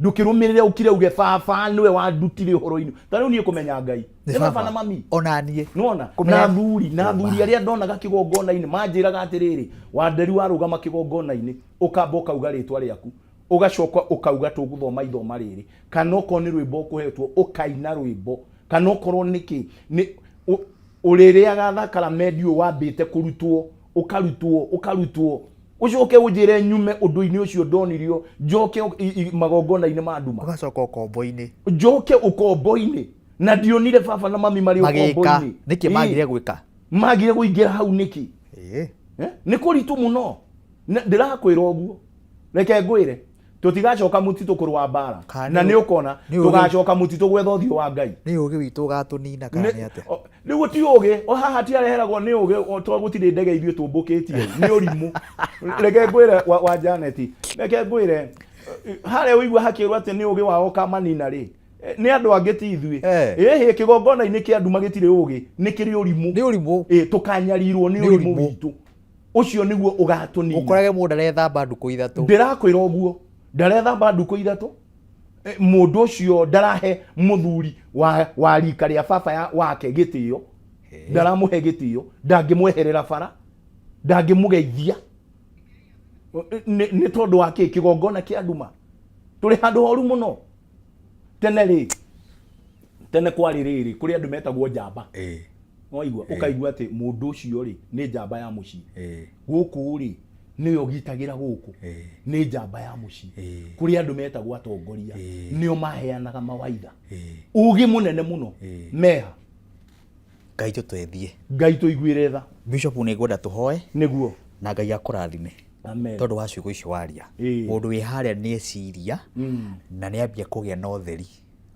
Ndũkĩrũmĩrĩre ũkire uge baba nĩwe wandutire ũhoro-inĩ. Ta rĩu niĩ kũmenya Ngai nĩ baba na mami.
Ona niĩ.
Nĩwona?
Kũmenya-
Na athuri, na athuri arĩa ndonaga kĩgongona-inĩ manjĩraga atĩrĩrĩ, Wanderi, warũgama kĩgongona-inĩ ũkamba ũkauga rĩtwa rĩaku, ũgacoka ũkauga tũgũthoma ithoma rĩrĩ, kana okorwo nĩ rwĩmbo ũkũhetwo ũkaina rwĩmbo, kana okorwo nĩkĩ nĩ ũrĩrĩaga thakaramendi ũyũ wambĩte kũrutwo, ũkarutwo, ũkarutwo, ũcoke ũnjĩre nyume ũndũ-inĩ ũcio ndonirio, njoke magongona-inĩ ma nduma.
Ũgacoka ũkombo-inĩ.
Njoke ũkombo-inĩ, na ndionire baba na mami marĩ
Magĩka.
ũkombo-inĩ.
Nĩkĩ magire gwĩka?
Magire kũingĩra hau nĩkĩ? Nĩ kũritũ mũno. Ndĩrakwĩra ũguo, reke ngwĩre, tũtigacoka mũtitũ kũrũa mbara.
Kana
Na
nĩ
nĩ ũkona
nĩ ũgĩ-
tũgacoka mũtitũ gwetha ũthiũ wa Ngai.
Nĩ ũgĩ witũ ũgatũnina kana nĩ atĩa?
Rĩu ti ũgĩ, o haha tiareheragwo nĩ ũgĩ, o to gũtirĩ ndege ithuĩ tũmbũkĩtie, nĩ ũrimũ. Reke ngwĩre wa Janet, reke ngwĩre, harĩa ũigua hakĩrwo atĩ nĩ ũgĩ wao ũkamanina rĩ, nĩ andũ angĩ ti ithuĩ. Ĩhĩ, kĩgongona-inĩ kĩa nduma gĩtirĩ ũgĩ, nĩ kĩrĩ ũrimũ.
Nĩ ũrimũ.
Tũkanyarirwo nĩ
Nĩ
ũrimũ
ũrimũ.
witũ. Ũcio nĩguo ũgatũnina.
Ũkorage mũndũ arethamba ndukũ 3.
Ndĩrakwĩra ũguo, ndarethamba ndukũ 3. Mũndũ ũcio ndarahe mũthuri wa rika rĩa baba wake gĩtĩo, ndaramũhe gĩtĩo, ndangĩmweherera bara, ndangĩmũgeithia. Nĩ tondũ wa kĩ? Kĩgongona kĩa nduma. Tũrĩ handũ horu mũno. Tene rĩ, tene kwarĩ rĩrĩ, kũrĩ andũ metagwo njamba. Waigua? Ũkaigua atĩ mũndũ ũcio rĩ, nĩ njamba ya mũciĩ. Gũkũ rĩ, nĩwe ũgitagĩra gũkũ, nĩ njamba ya mũciĩ. Kũrĩ andũ metagwo atongoria, nĩo maheanaga mawaitha. Ũgĩ mũnene mũno, meha.
Ngai tũteithie.
Ngai tũiguĩre tha.
Bishop, nĩ ngwenda tũhoe.
Nĩguo.
Na Ngai akũrathime.
Amen.
Tondũ wa ciugo icio waria. Mũndũ wĩ harĩa nĩ eciria na nĩ ambia kũgĩa na ũtheri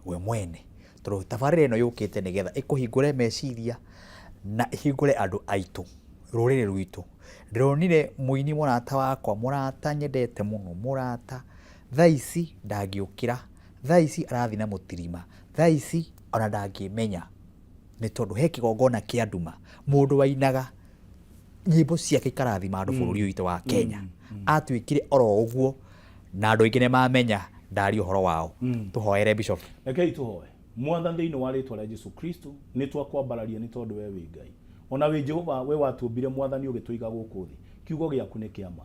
we mwene. Tondũ tabarĩra ĩno yũkĩte nĩgetha ĩkũhingũre meciria na ĩhingũre andũ aitũ, rũrĩrĩ rwitũ. Ndĩronire mũini mũrata wakwa, mũrata nyendete mũno, mũrata, thaa ici ndangĩũkĩra, thaa ici arathiĩ na mũtirima, thaa ici ona ndangĩmenya, nĩ tondũ he kĩgongona kĩa nduma, mũndũ wainaga nyĩmbo ciake ikarathima andũ bũrũri ũyũ witũ wa Kenya. Atuĩkire oro ũguo na andũ aingĩ nĩ mamenya ndaria ũhoro wao. Tũhoere Bishop.
Rekei tũhoe. Mwathani, thĩinĩ wa rĩtwa rĩa Jesu Kristo, nĩ twakwambararia nĩ tondũ we wĩ Ngai. Ona wĩ Jehova, we watũmbire Mwathani ũgĩtũiga gũkũ thĩ. Kiugo gĩaku nĩ kĩa ma.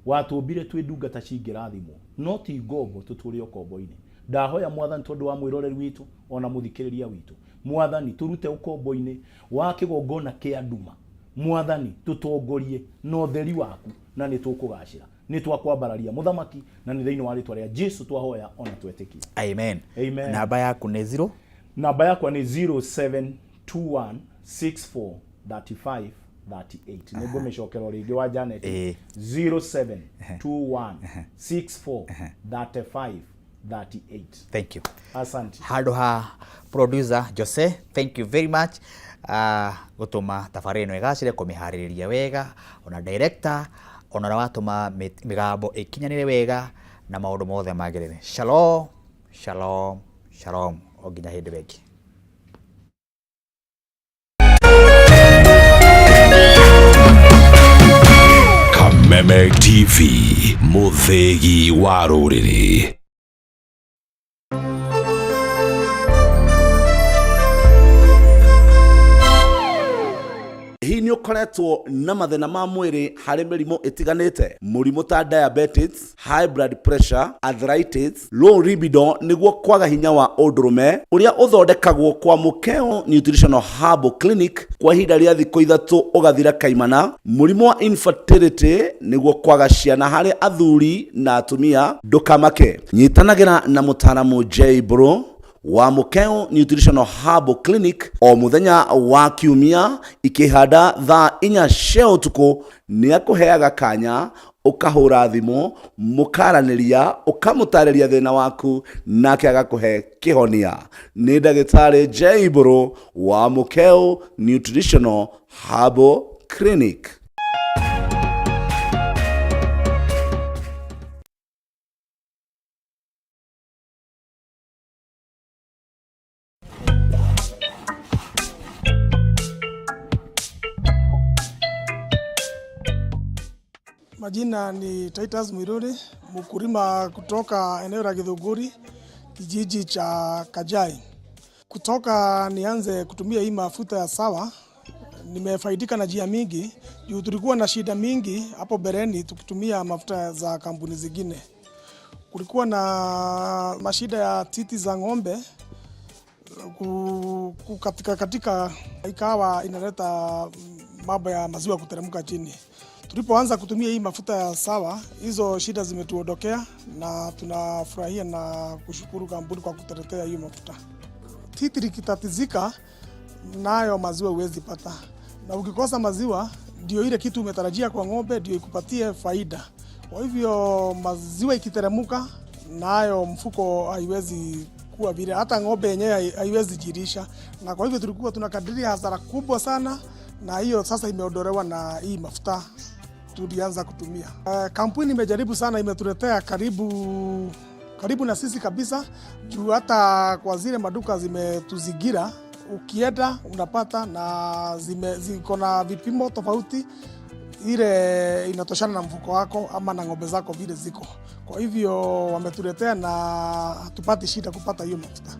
Watũmbire twĩ ndungata cingĩrathimwo, no ti ngombo tũtũre ũkombo-inĩ. Ndahoya Mwathani tondũ wa mwĩroreri witũ ona mũthikĩrĩria witũ. Mwathani, tũrute ũkombo-inĩ wa kĩgongona kĩa nduma. Mwathani, tũtongorie na ũtheri waku na nĩ tũkũgacĩra. Nĩ twakwambararia Mũthamaki, na nĩ thĩinĩ wa rĩtwa rĩa Jesu twahoya ona twetĩkia.
Amen.
Amen.
Namba yaku nĩ 0?
Namba yakwa nĩ 0721 64 35 38. Nĩ ngũmĩcokera o rĩngĩ wa Janet. 0721 64 35 38.
Thank you.
Asante.
Handũ ha producer Jose, thank you very much. Gũtũma tabarĩra ĩno ĩgacĩre, kũmĩharĩrĩria wega, ona director, ona ũrĩa watũma mĩgambo ĩkinyanĩre wega na maũndũ mothe magĩrĩre. Shalom, shalom, shalom. O nginya hĩndĩ ĩngĩ.
Kameme TV, mũthĩgi wa rũrĩrĩ.
Hihi nĩ ũkoretwo na mathĩna ma mwĩrĩ harĩ mĩrimũ ĩtiganĩte? Mũrimũ ta diabetes, high blood pressure, arthritis, low libido nĩguo kwaga hinya wa ũndũrũme ũrĩa ũthondekagwo kwa Mũkeo Nutritional Herbal Clinic kwa ihinda rĩa thikũ 3 ũgathira kaimana. Mũrimũ wa infertility nĩguo kwaga ciana harĩ athuri na atumia, ndũkamake. Nyitanagĩra na mũtaaramu J Bro. Wa Mukeo Nutritional Herbal Clinic o muthenya wa kiumia ikihanda thaa 4 cia utuku ni akuheaga kanya ukahura thimu mukaranĩria ũkamũtarĩria thĩna waku nake agakũhe kĩhonia. Nĩ ndagĩtarĩ J Mbũrũ wa Mukeo Nutritional Herbal Clinic.
Majina ni Titus Mwiruri, mkulima kutoka eneo la Githunguri, kijiji cha Kajai. Kutoka nianze kutumia hii mafuta ya Sawa, nimefaidika na njia mingi juu tulikuwa na shida mingi hapo bereni tukitumia mafuta za kampuni zingine. Kulikuwa na mashida ya titi za ng'ombe kukatika katika, ikawa inaleta mambo ya maziwa kuteremka chini. Tulipoanza kutumia hii mafuta ya Sawa, hizo shida zimetuondokea na tunafurahia na kushukuru kampuni kwa kutuletea hiyo mafuta. Titi likitatizika, nayo maziwa huwezi pata, na ukikosa maziwa ndio ile kitu umetarajia kwa ng'ombe ndio ikupatie faida. Kwa hivyo maziwa ikiteremuka, nayo mfuko haiwezi kuwa vile, hata ng'ombe yenyewe haiwezi jirisha, na kwa hivyo tulikuwa tunakadiria hasara kubwa sana, na hiyo sasa imeondolewa na hii mafuta tulianza kutumia. Kampuni imejaribu sana, imetuletea karibu karibu na sisi kabisa, juu hata kwa zile maduka zimetuzingira, ukienda unapata na ziko na vipimo tofauti, ile inatoshana na mfuko wako ama na ng'ombe zako vile ziko. Kwa hivyo wametuletea na hatupati shida kupata hiyo mafuta.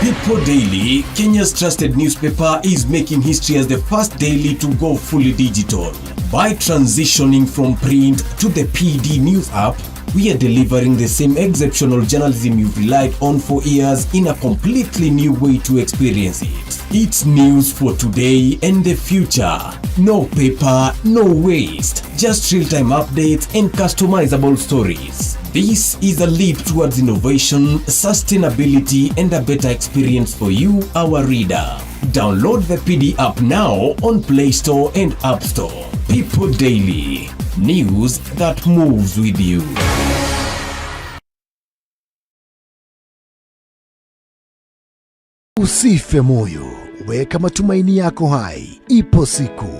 People Daily, Kenya's trusted newspaper, is making history as the first daily to go fully digital. By transitioning from print to the PD News app, we are delivering the same exceptional journalism you've relied on for years in a completely new way to experience it. It's news for today and the future. No paper, no waste. Just real-time updates and customizable stories. This is a leap towards innovation, sustainability, and a better experience for you, our reader. Download the PD app now on Play Store and App Store. People Daily. News that moves with you.
Usife moyo, weka matumaini yako hai. Ipo siku.